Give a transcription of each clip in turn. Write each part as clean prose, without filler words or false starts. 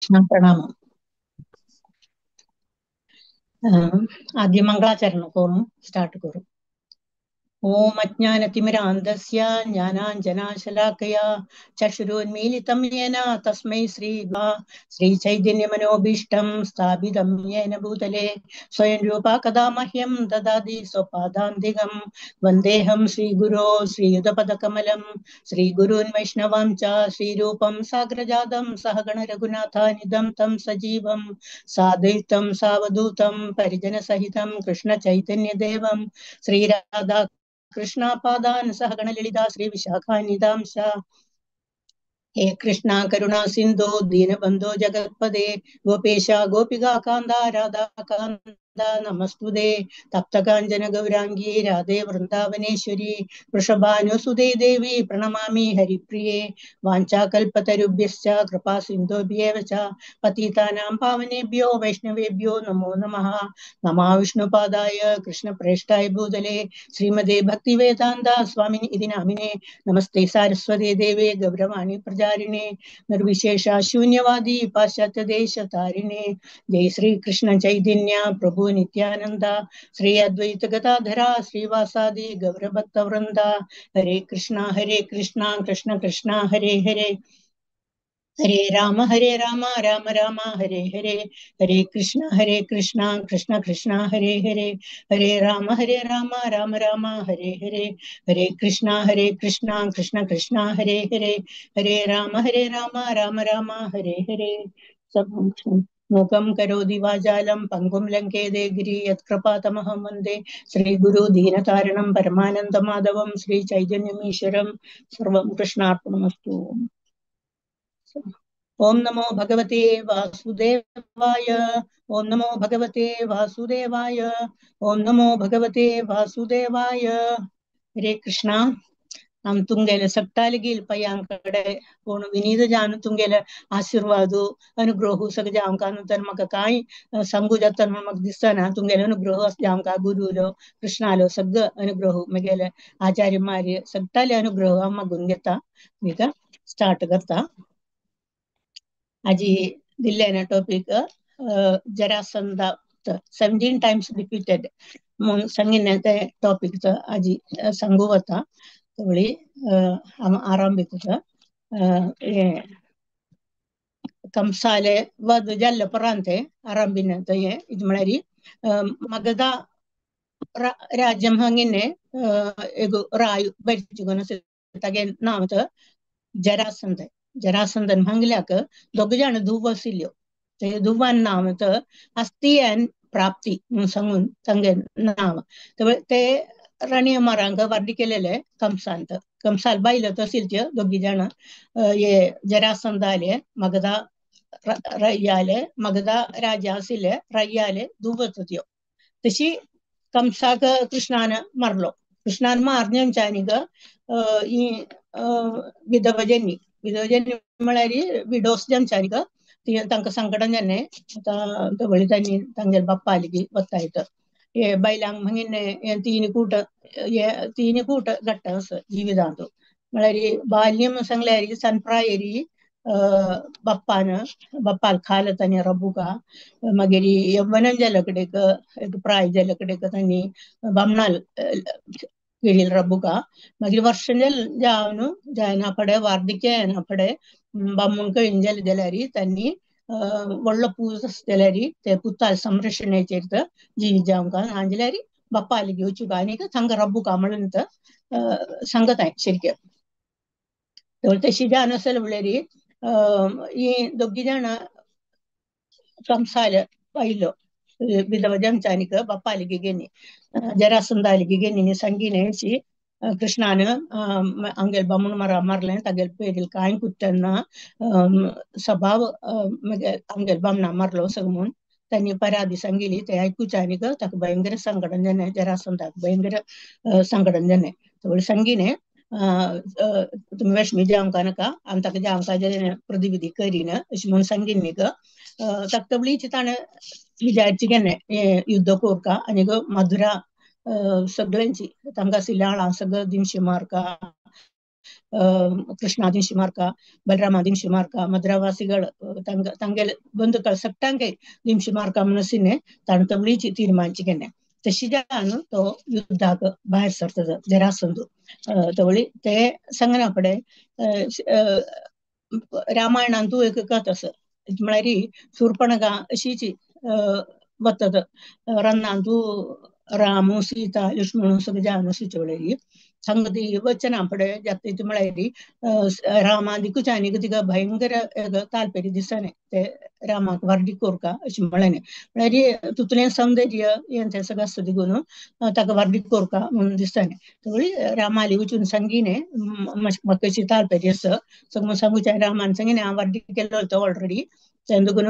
പ്രണാമം. ആദ്യം മംഗളാചരണം കോറും സ്റ്റാർട്ട് കോറും. ഓം അജ്ഞാനതിമിരാന്ധസ്യ ജ്ഞാനാഞ്ജനാശലാക്കയാ ചക്ഷുരോന്മീലിതം യേന തസ്മൈ ശ്രീ ശ്രീചൈതന്യമനോഭീഷ്ടം സ്ഥാപിതം യേന ഭൂതലേ സ്വയം രൂപ കഥാ മഹ്യം ദദാതി സ്വപാദാന്തികം. വന്ദേഹം ശ്രീഗുരോ ശ്രീയുതപദകമലം ശ്രീഗുരൂൻ വൈഷ്ണവാം ച ശ്രീരൂപം സാഗ്രജാതം സഹഗണ രഘുനാഥാനിദം തം സജീവം സാദ്വൈതം സാവധൂതം പരിജനസഹിതം കൃഷ്ണ ചൈതന്യദേവം ശ്രീരാധാ കൃഷ്ണപാദാൻ സഹഗണലളിതാ ശ്രീ വിശാഖാനിതാംശ. ഹേ കൃഷ്ണ കരുണാ സിന്ധോ ദീനബന്ധോ ജഗത്പദേ ഗോപേശ ഗോപികാ കാന്ത രാധാകാന്ത നമസ്തുതേ. തപ്തകാഞ്ചന ഗൗരാംഗി രാധേ വൃന്ദാവനേശ്വരി വൃഷഭാനുസുതേ ദേവി പ്രണമാമി ഹരിപ്രിയേ. വാഞ്ചാകൽപതരുഭ്യശ്ച കൃപാ സിന്ധോഭ്യേവ ച പതിതാനാം പാവനേഭ്യോ വൈഷ്ണവേഭ്യോ നമോ നമഃ. നമാ വിഷ്ണുപാദായ കൃഷ്ണപ്രേഷ്ഠായ ഭൂതലേ ശ്രീമതേ ഭക്തിവേദാന്ത സ്വാമിനി ഇതി നാമിനേ. നമസ്തേ സാരസ്വതേ ദേവേ ഗൗരവാണി പ്രചാരിണേ നിർവിശേഷ ശൂന്യവാദി പാശ്ചാത്യദേശതാരിണേ. ജയ ശ്രീ കൃഷ്ണ ചൈതന്യ പ്രഭു നിത്യാനന്ദ ശ്രീ അദ്വൈത ഗദാധര ശ്രീവാസാദി ഗൗരഭക്ത വൃന്ദ. ഹരേ കൃഷ്ണ ഹരേ കൃഷ്ണ കൃഷ്ണ കൃഷ്ണ ഹരേ ഹരേ ഹരേ രാമ ഹരേ രാമ രാമ രാമ ഹരേ ഹരേ. ഹരേ കൃഷ്ണ ഹരേ കൃഷ്ണ കൃഷ്ണ കൃഷ്ണ ഹരേ ഹരേ ഹരേ രാമ ഹരേ രാമ രാമ രാമ ഹരേ ഹരേ. ഹരേ കൃഷ്ണ ഹരേ കൃഷ്ണ കൃഷ്ണ കൃഷ്ണ ഹരേ ഹരേ ഹരേ രാമ ഹരേ രാമ രാമ രാമ ഹരേ ഹരേ. മൂകം കരോതി വാചാലം പങ്കും ലങ്കേതേ ഗിരി യത്കൃപാതമഹം വന്ദേ ശ്രീഗുരു ദീനതാരണം പരമാനന്ദമാധവം ശ്രീ ചൈതന്യമീശ്വരം. സർവം കൃഷ്ണാർപ്പണമസ്തു. ഓം നമോ ഭഗവതേ വാസുദേവായ. ഓം നമോ ഭഗവതേ വാസുദേവായ. ഓം നമോ ഭഗവതേ വാസുദേവായ. ഹരേ കൃഷ്ണ. ನಮ್ ತುಂಗೆಲ ಸಕ್ಟಾಲಿಗಿಲ್ ಪಯ್ಯಾಂಕಡೆ कोण विनीत जान तुमगेले आशीर्वाद अनुग्रह सगळे आमकां नंतर म्हाका कांय सांगू जाता म्हण म्हाका दिसना. तुमगेले अनुग्रह आमकां गुरुलो कृष्णालो सगळं अनुग्रह मगेले आचार्य मार्य सगळ्याले अनुग्रह हांव मागून घेता. ಈಗ ಸ್ಟಾರ್ಟ್ करता. आजी दिल्ले ना टॉपिक जरासंधा 17 टाइम्स रिपीटेड म्हणून सांगिल्लें ते टॉपिक आजी सांगू वता. तवळी आरंभित कंसाले वध जाल्ले उपरांत आरंभिन हे ಇದು म्हळ्यार मगध राज्यम हंगिने राय भरिचुकोन तागे नाम जरासंध. जरासंधन हंगल्याक दोग जाण धुव आशिल्ल्यो. ते धुवान नाम अस्ति प्राप्ती म्हणून सांगून तांगे नाम. ते राणी मारांक वर्दी केलेले कंसांत. कंसाल बायल तसील दोगी जाण हे जरासंधाले मगधा रय्याले मगधा राजा आशिल्ले रय्याले धुवत त्यो. तशी कंसाक कृष्णान मारलो. कृष्णान मारण्यांच्यानीक ही विधवजनी विधवजनी म्हळ्यार विडोस जमच्यानीक तांकां संकटान जालें. आतां धवळी तांणी तांगेले बाप्पा वतायत हे बायलांक मागीर तीन कूट घट्ट आसा जिवितांत. म्हळ्यार बाल्यम सांगल्यार सनप्रायरी बाप्पान बाप्पाल खाल तांणी रबुका. मागीर यव्वनन जाल्या कडेक एक प्राय जाल्या कडेक तांणी बामणाल कീഴിൽ റബ്ബുക. मागीर वर्षां जावन जायना फुडें वार्धक्य येना फुडें बामूण കഴിഞ്ഞാൽ जाल्यार तांणी व्हडलो पूत आसतल्यार ते पुता संरक्षणेचेर जीवित जावंक जाल्यार बाप्पाले घेवचुका आनी सांग रब्बुका म्हणून सांगताय शരിക്കും. तशी जावन आसले म्हणल्यार ही दोगी जाणां कंसाल पायलो विधवा जमच्यानीक बाप्पालिगे गेनी जरासंधालिगे गेनी संगीने कृष्णान अंगेल बामूण मरा मारलें तागेल पेरील कांय कुत्तना स्वभाव अंगेल बामणा मारलो सगळं म्हूण त्यांनी परादी सांगिली. ते आयकुच्यानीक ताका भयंकर संकटन जालें. जरासंधाक भयंकर संकटन जालें. संगीने तुमी वैष्णवी जावंक नाका आनी ताका जावंक प्रतिविधी करीना अशें म्हणून सांगिल्ली. ताका तबलीची ताणें विचारची केन्ना युद्ध कोरका आनी मधुरा सगळ्यांची तांकां आशिल्ल्या आळां सगळं दिमशी मारका कृष्णा दिमशी मारका, बलरामा दिमशी मारका, मद्रावासीगळ तंगेले बंधुकळ सगटांके दिमशी मारका म्हणून ताणें तवळीची तीर्मानची केन्ना तशी जावन तो युद्धाक भायर सरता जरासंधू. तवळी ते सांगना फुडें रामायणांतू एक कथ आसा म्हळ्यार शूर्पणखा अशीच वतात रन्नांतू राम सीता लक्ष्मण सगळे जावन सुचवलेली सांग ती वचना फुडें जाता म्हळ्यार रामादिकूच आनीक तिका भयंकर ताल्परी दिसने ते रामाक व्हार्डीक कोरका अशें म्हळ्ळें म्हळ्यार तुतलें सौंदर्य हें तें सगळें आसता देखून ताका व्हार्डीक कोरका म्हणून दिसतालें. तवळी रामाली वचून सांगिने म्हाका अशी ताल्परी आसा सगळें सांगूच्या रामान सांगिने हांव व्हार्डीक केल्लो तो ऑलरेडी तें देखून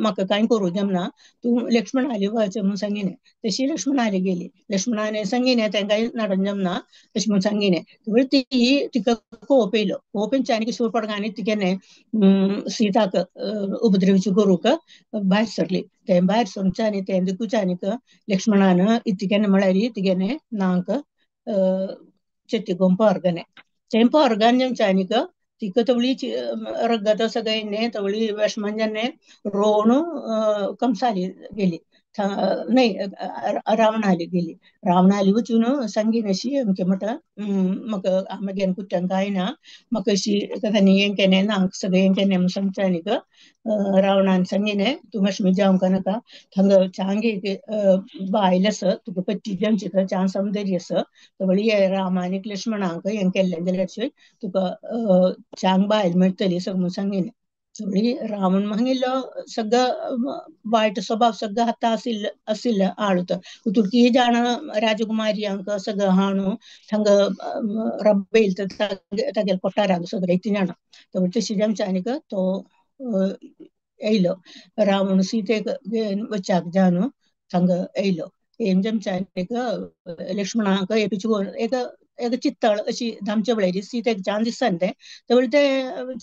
म्हाका कांय करूं जमना, तूं लक्ष्मणाली वच म्हणून सांगिने. तशी लक्ष्मणाली गेली, लक्ष्मणाने सांगिने तेंकां नाडून जमना अशें म्हणून सांगिने. ती तिका कोप येयलो, कोप येवच्या आनी शूर्पणखा तिगेने सीताक उपद्रवीची करूंक भायर सरली. तें भायर सरच्या आनी तें देखूच आनीक लक्ष्मणान इतिकेने म्हळ्यार तिगेने नांक चेती गोंप अर्गने तेंप अर्गान जेमच्या आनीक तिका तवळी रगत सगळें तवळी वेशमंजने रोवण कंसाली गेली, नाही रावणाली गेली. रावणाली वचून सांगीन अशी अमकें म्हणटा म्हाका म्हगेन कुट्ट्यांक कांय ना, म्हाका अशी तांणी हें केलें ना सगळें हें केलें म्हूण सांगता आनीक रावणान सांगिने तूं मातशें जावंक नाका, थंगा चांग एक बायल आसा तुका पट्टी जेवची चांग सौंदर्य आसा, तवळी राम आनीक लक्ष्मणाक हें केल्लें जाल्यार तुका चांग बायल मेळटली सगळें म्हूण सांगिने. सगळी रावण मागिल्लो सगळं वायट स्वभाव सगळं हाता आशिल्लो आशिल्लो आळत तुकी जाण राजकुमारी सगळं हाणू थंग रब्बेल तागेले कोठाराक सगळें इतलें जाणा. तशी जेमच्या आनीक तो येयलो रावण सीतेक वचाक जावन थंग येयलो. येवन जेमच्या आनीक लक्ष्मणाक एक एक एक चित्तळ अशी धामचे वळेरी सीतेक जावन दिसता तें तवळ ते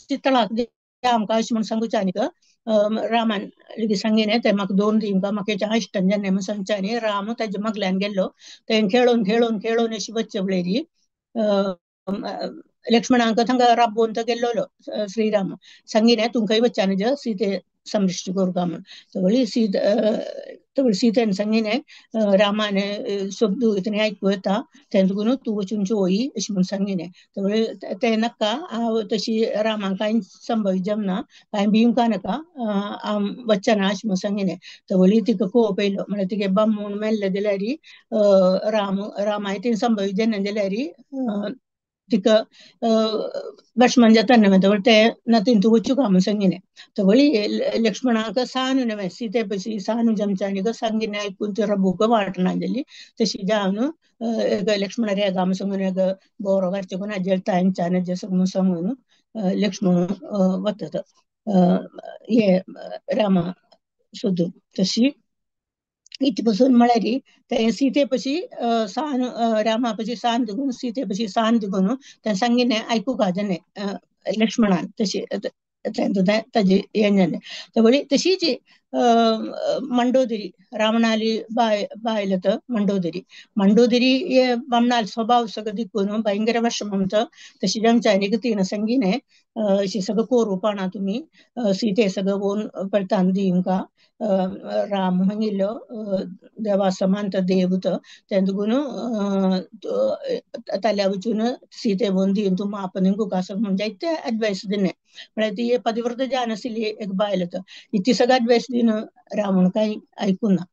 चित्तळाक आमकां अशें म्हूण सांगूचें आनीक रामान सांगिने तें म्हाका दोन दी म्हाका हेच्या इश्टन जालें म्हूण सांगचें आनी राम ताजे मागल्यान गेल्लो तें खेळोवन खेळोवन खेळोवन अशी वच्चे वळेरी लक्ष्मणाक थंगा राबोवन तो गेल्लो श्रीराम सांगिने तुमकांय वच्चा न्हय सीते संरक्षण करूंक म्हूण. तवळी सीत तवळी सीतेन सांगिने रामाने शब्द इतलें आयकूं येता तें देखून तूं वचून चोय अशें म्हूण सांगिने. तवळी तें नाका हांव तशी रामाक कांय संभव जमना कांय भिवंका नाका हांव वचना ना अशें म्हूण सांगिने. तवळी तिका कोप येयलो म्हळ्यार तिगे बामूण मेल्लें जाल्यार राम रामाय तें संभव जायना जाल्यार तिका लक्ष्मण जाता न्हय तवळ तें ना तूं वचूंक म्हूण सांगिने. तवळी लक्ष्मणाक सानू न्हय सीते पशी सानू जमच्या आनीक सांगिने आयकून ती रबूक वाटना जाली. तशी जावन एक लक्ष्मण रेगा म्हूण सांगून एक गोरो घालचे कोण आजेल तांच्यान म्हूण सांगून लक्ष्मण वतात हे रामा सोदून. तशी इति पसून म्हळ्यार ते सीते पशी सान रामा पशी सान देखून सीते पशी सान देखून तें सांगिने आयकूंक जालें लक्ष्मणान. तशी ताजे हें जालें. तवळी तशीच मंडोदरी रावणाली बायल तर मंडोदरी मंडोदरी हे बामणाल स्वभाव सगळं देखून भयंकर विषमंत तशी जेमच्या आनीक तिणें सांगिने अशी सगळं कोरूपणां तुमी सीते सगळं वोन पळतान दिवंका राम म्हणिल्लो देवा समान तो देव तो तें देखून ताल्या वचून सीते वोन दिवन तूं माप निगूंक आसा म्हूण जायते एडवायस दिले. म्हळ्यार ती पतिव्रता जावन आशिल्ली एक बायल तर इतली सगळं एडवायस दिवन रावण कांय आयकूं ना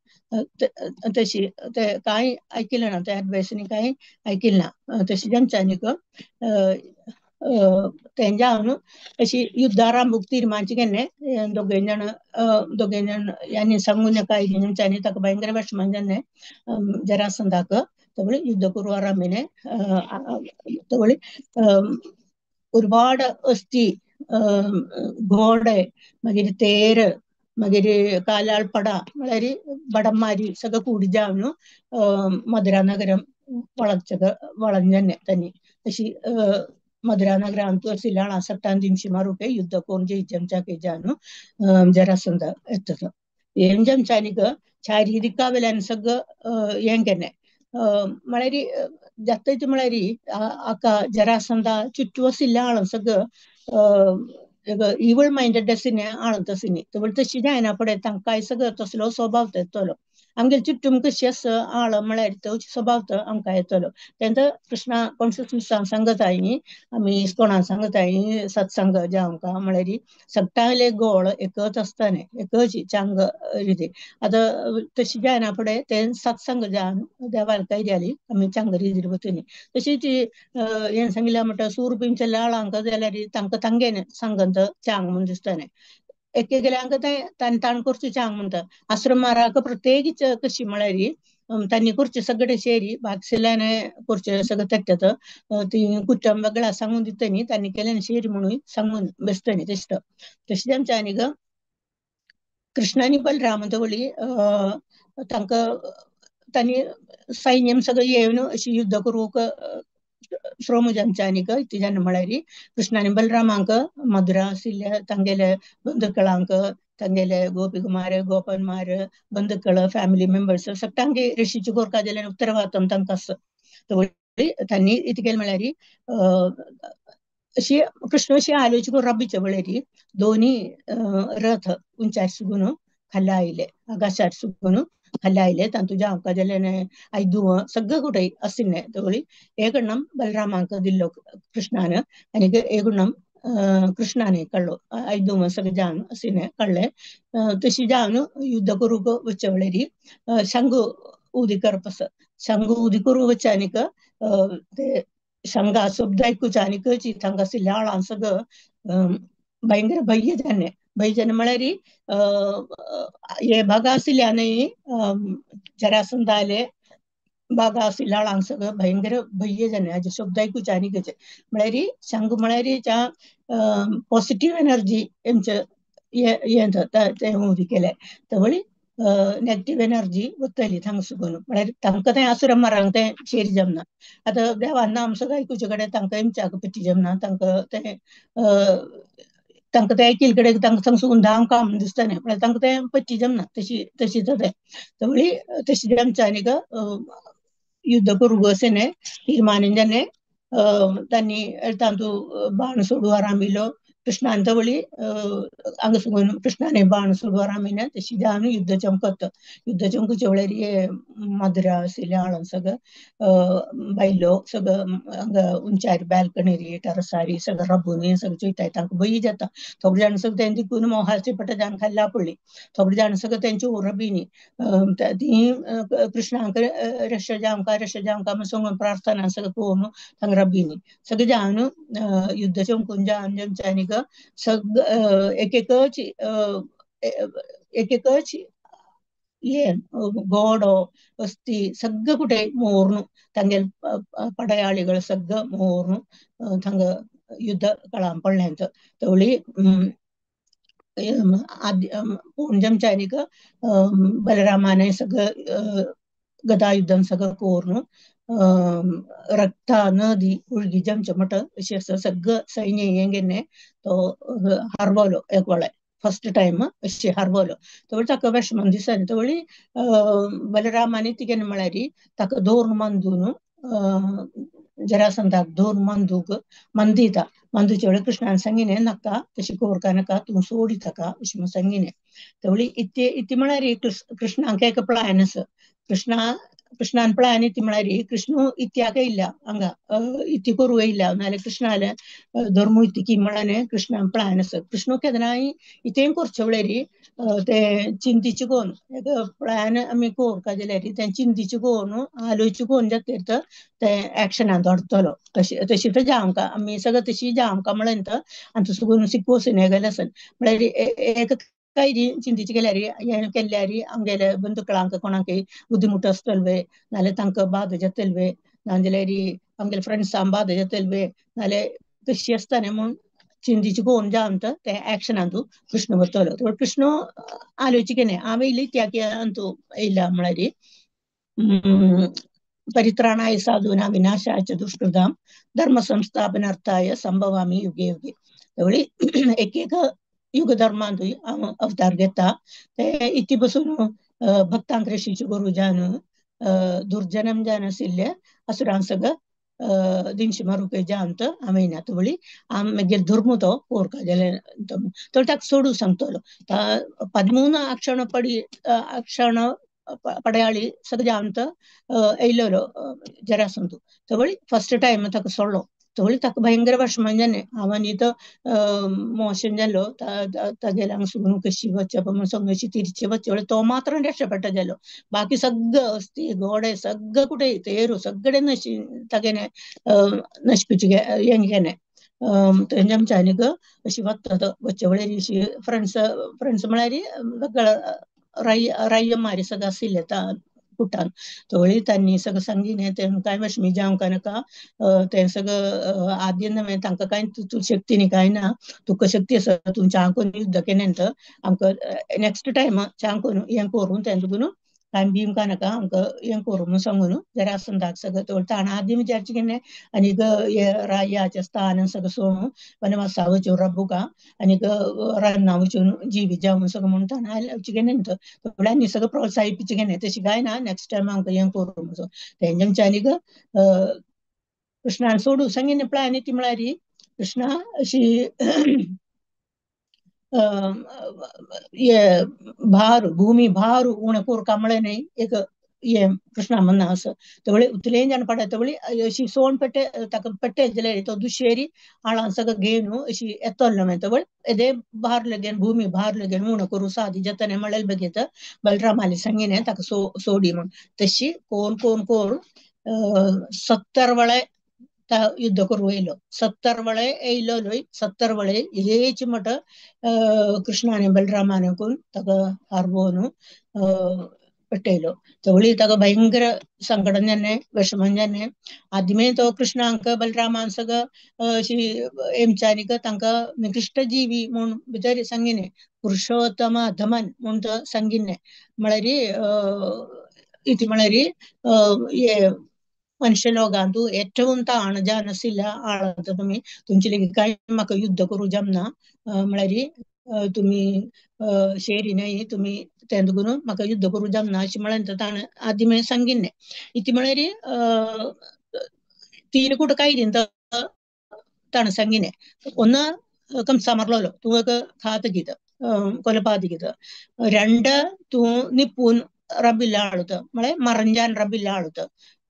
तशी ते कांय आयकिलें ना त्या एडवायसीनी कांय आयकिलें ना. तशी जेमच्या आनीक तें जावन अशी युद्धारंभूक तीर्मानची केन्ना दोगूय जाण दोगूय जाण आनी सांगून नाका आनी ताका भयंकर विषमण जालें जरासंधाक. तवळी युद्ध करूं आरंभिने तवळी ഒരുപാട് अस्थी घोडे मागीर तेर मागीर कालाळपडा म्हळ्यार भടന്മാരി सगळं കൂടി जावन मधुरा नगरम वळचग वळंजने तांणी तशी मधुरा नगरांतू आशिल्ल्या सट्टान दिमशी मारूंक युद्ध करून जयचमच्या जावन जरासंध येतलो. हें जेमच्यानीक शारिरीका वेल्यान सगळं हें केलें म्हळ्यार जाता म्हळ्यार आका जरासंधा चुट्टू आशिल्ल्या आळन सगळं इवल माइंडेड आसिने आळन तसिनी तशी जायना पडे तांकां सगळं तसलो स्वभाव येतलो. आमगेले चुट्टूम कशी आसा आळ म्हळ्यार तो स्वभाव आमकां येतलो. तेंत कृष्णा कॉन्शियसनेसान सांगताय आमी इस्कोणान सांगताय सत्संग ज्या आमकां म्हळ्यार सगळ्यांले गोळ एकच आसताने एकच चांग रिती. आतां तशी जायना फुडें तें सत्संग जावन देवाल काय जाली आमी चांग रितीर वतनी. तशीच हें सांगिल्लें म्हणटा सूर पिंचल्या आळांक जाल्यार तांकां तांगेन सांगत चांग म्हूण दिसताने. एक एकल्यांक तें तांणी ताण करचें चांग म्हणटा. आश्रमाराक प्रत्येक कशी म्हळ्यार तांणी करचें सगळें शेरी बाकीसल्याने करचें सगळें तेट्टात ती कुटुंब वेगळा सांगून दितनी तांणी केल्यान शेरी म्हणून सांगून बेसतनी तशें. तशें आमच्या आनीक कृष्ण आनी बलराम वळी तांकां तांणी सैन्यम सगळें येवन अशी युद्ध करूंक श्रम जामचे आनीक इतल्यान म्हळ्यार कृष्ण आनी बलरामांक मधुरा आशिल्ल्या तांगेले बंधुकळांक तांगेले गोपिकुमार गोपनमार बंधुकळ फॅमिली मेंबर्स सगळ्यांक ऋषीची कोरका जाल्यार उत्तरवादम तांकां आसा. तांणी इतकें म्हळ्यार अशी कृष्ण अशी आलोचना करून रब्बीचे म्हळ्यार दोनी रथ उंचार सुगून खाल्ला आयले आकाशार सुगून खाल्ला आयले तांतू आमकां जाल्यार आयदू सगळें कुठे आशिल्लें तवळी एक बलरामाक दिल्लो कृष्णान आनी एक कृष्णाने काडलो आयदू सगळें जावन आशिल्लें काडलें. तशी जावन युद्ध करूंक वचचे म्हळ्यार शंगू उदी करप आसा. शंगू उदी करूंक वचचे आनीक ते शंगा शब्द आयकुचे आनीक थांगा आशिल्ल्या आळान सगळं भयंकर भय जालें. भय जालें म्हळ्यार हे भागा आशिल्ल्यानय जरासंधाले बागा आशिल्ल्या आळांक सगळं भयंकर भय जालें. हाजे शब्द आयकुचे आनीक म्हळ्यार शंग म्हळ्यार पॉझिटिव्ह एनर्जी एमचे हें तें उदी केलें तवळी नेगेटिव्ह एनर्जी वतली थांगा सुकून म्हळ्यार तांकां तें आसुरा मारांक तें शेर जमना. आतां देवान नाम सगळें आयकुचे कडेन तांकां एमच्याक पट्टी जमना तांकां तें तांकां तें ऐकिल्ले कडेन तांकां थांगा सुकून धांव काम दिसता न्ही म्हळ्यार तांकां तें पट्टी जमना तशी तशी तें तवळी तशी आमच्या आनीक युद्ध करूंक अशें न्ही तीर्मान जालें तांणी तांतू बाण सोडू आरामिलो कृष्णान तवळी हांगा सुकून कृष्णाने बाण सोडू आरामिना तशी जावन युद्ध चमकत युद्ध चमकुचे वेळार मधुरा आशिल्ल्या आळान सगळं बायलो सगळं हांगा उंचार बाल्कनीर टेरसारी सगळं रबून सगळें चोयताय तांकां भंय जाता. थोडे जाण सगळें तेंचे दिकून मोहाचे पट्टा जावन खाल्ला पडली थोडे जाण सगळें तेंचे रबीनी ती कृष्णाक रक्षा जावंका रक्षा जावंका म्हूण सांगून प्रार्थना सगळें करून थांगा रबीनी सगळें जावन युद्ध चमकून जावन आमच्या आनीक सग एक एकच एक एकच हे घोडो अस्थी सगळं कुठे मोर्नु तांगेले पडयाळिಗಳು सगळं मोर्नु थांग युद्ध कळां पडलें तवळी पूण जमच्या आनीक बलरामाने सगळं गदायुद्धम सगळं करून रक्ता नदी उळगी जमचे मट अशें आसा सगळं सैन्य हें गेन्ने तो हरवलो एक वेळार फर्स्ट टायम अशें हरवलो. तवळी ताका विषमन दिसना तवळी बलरामाने तिगेन म्हळ्यार ताका दोर मांदून जरासंधाक दोर मांदूक मंदिता मंदूचे वेळार कृष्णान सांगिने नाका तशें कोरका नाका तूं सोडी ताका अशें म्हूण सांगिने. तवळी इत्ते इत्ते म्हळ्यार कृष्णाक एक प्लॅन आसा. कृष्णा कृष्णान प्लॅन इती म्हळ्यार कृष्ण इत्याक येयल्या हांगा इती करूं येयल्या नाल्यार कृष्णाले धर्म इतकी म्हळ्यार कृष्णान प्लॅन आसा. कृष्ण केन्नाय इतें करचे वेळार तें चिंतीचे कोन एक प्लॅन आमी कोरका जाल्यार तें चिंतीचे कोन आलोचचे कोन जाता तें एक्शनान दवरतलो. तशें तशें तर जावंका आमी सगळें तशी जावंका म्हणलें तर आनी तसो शिकोवचें गेलें आसत म्हळ्यार एक काय चिंतीचे केल्यार हें केल्यार आमगेले बंधुकळांक कोणाकय बुद्धिमुट आसतले नाल्यार तांकां बाद जातले नाजाल्यार आमगेले फ्रेंड्सांक बाद जातले नाल्यार कशी आसता न्ही म्हूण चिंतीचे कोण जावन तर ते एक्शनान तूं कृष्ण वतलो. कृष्ण आलोचचे केन्ना हांव येयली त्या तूं येयला म्हळ्यार परित्राणाय साधूना विनाशाय दुष्कृतां धर्म संस्थापनार्थाय संभवामि युगे युगे. तवळी एक एक युगधर्मांतूय हांव अवतार घेता ते इती बसून भक्तांक रशीचे गुरू जावन दुर्जनम जान आशिल्ले असुरां सगळं दिनशी मारूक जावन आमी तवळी मागीर धर्म तो कोरका जाल्यार तो ताका सोडू सांगतलो. 13 अक्षण पडी अक्षण पडयाळी सगळं जावन येयलेलो जरासंधू. तवळी फर्स्ट टायम ताका सोडलो. तवळी ताका भयंकर विषम जालें. അവനിത് മോശം ചെല്ലോ തകലാങ് സുഖം കശി വച്ചപ്പം സംഘശി തിരിച്ച് വച്ചോളെ തോ മാത്രം രക്ഷപ്പെട്ട ചെല്ലോ. ബാക്കി സഗ്ഗ അസ്ഥി ഗോಡೆ സഗ്ഗ കുടെ തേരു സഗ്ഗടെ നശി തകനെ നശിപ്പിച്ചു എങ്ങനെ ചാനിക്ക് ശിവത്തത് വച്ചവളെ ഫ്രണ്ട്സ് ഫ്രണ്ട്സ് म्हळ्यार रय्यमारी सगळं आशिल्ले कुटान. तवळी तांणी सगळं सांगिने तें कांय विषमी जावंक नाका, तें सगळं आद्य नव्हे तांकां कांय तूं शक्ती न्ही कांय ना, तुका शक्ती आसा तूं चांकून युद्ध केलें तर आमकां नेक्स्ट टायम चांकून हें करून तें तुगून कांय भीम नाका आमकां हें करूं म्हूण सांगून जरासंधाक सगळं. तवळ ताणें आदीं विचारचें केन्ना आनीक रायाचें स्थान सगळें सोडून वनवासा वचून राबूका आनीक रानां वचून जिवीत जावन सगळें म्हूण ताणें आयचें केन्ना तवळ सगळें प्रोत्साहित केन्ना तशें कांय ना नेक्स्ट टायम आमकां हें करूं म्हूण. तेंच्या आनीक कृष्णान सोडू सांगिल्लें प्लॅन ती म्हळ्यार कृष्णा अशी ये भार भूमि भार उणें कोरका म्हळें न्ही एक ये कृष्णा म्हणना असो. तवळे उतलें जाण पडटा तवळी अशी सोण पेटे ताका पेट्टे जाल्यार तो दुशेरी आळां सगळें घेवन अशी येतलो मागीर तवळ येदे भार लगेन भूमि भार लगेन उणें करूं सादी जातलें म्हळ्यार बेगीत बलरामाले सांगिलें ताका सोडी म्हूण. तशी कोण कोण कोण 70 वळे युद्ध करू येयलो. 70 वळे येयलो 70 वळे हे चिमट कृष्णाने बलरामाने कोण ताका हारवोन पेटयलो. तवळी ताका भयंकर संकट जालें, विषम जालें. आदीं तो कृष्णांक बलरामान सगळं अशी हेमच्यानीक तांकां निकृश्ट जीवी म्हूण भितर सांगिल्लें, पुरुषोत्तम धमन म्हूण तो सांगिल्लें. म्हळ्यार इति म्हळ्यार हे मनुष्यलोकांतु ഏറ്റവും താണ जानसिല്ല ആളാ तुमी तुमचे लेगीत कांय म्हाका युद्ध करूं जमना, म्हळ्यार तुमी शेरी न्हय तुमी तें करून म्हाका युद्ध करूं जमना अशें म्हळ्यार ताणें आदीं मागीर सांगिल्लें. इति म्हळ्यार तीन कुठं काय ताणें सांगिल्लें. ഒന്ന് कंसा मारलोलो तूं घातकीत കൊലപാതകിത്, 2 തൂ നിപ്പൂൻ റബില്ല ആളുത്ത് म्हळ्यार മറഞ്ചാൻ റബില്ല ആളുത്ത്,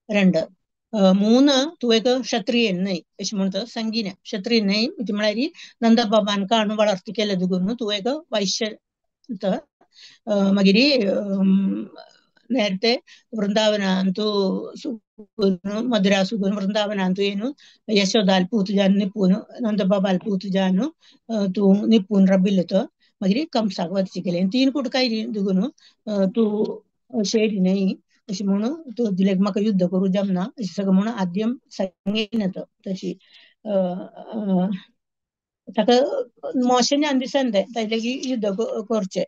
2 3 तुवें क्षत्रिय न्हय अशें म्हणटा सांगिलें. क्षत्रिय न्हय ती म्हळ्यार नंदबाबान काणू വളर्ती केलें दुगून तुवें वैश्य मागीर നേരത്തെ വൃന്ദാവനാന്തു മധുരാസുഖനും വൃന്ദാവനാന്തു ಏನು ಯಶೋದಾಲ್ ಪೂತುಜಾನು ನಿಪ್ಪೂನು ನಂದಬಾಬಾಲ್ ಪೂತುಜಾನು ತೂ ನಿಪ್ಪೂನ್ ರಬ್ಬಿಲ್ಲತು मागीर कंसाक वचचें केलें. 3 कुट काय दुगून तूं शेरी न्हय अशें म्हणून तूं दिलें म्हाका युद्ध करूं जमना अशें सगळें म्हणून आद्यम सांगिल्लें तो. तशी ताका मोशें जावन दिसना तें ताजे लागीं युद्ध करचें.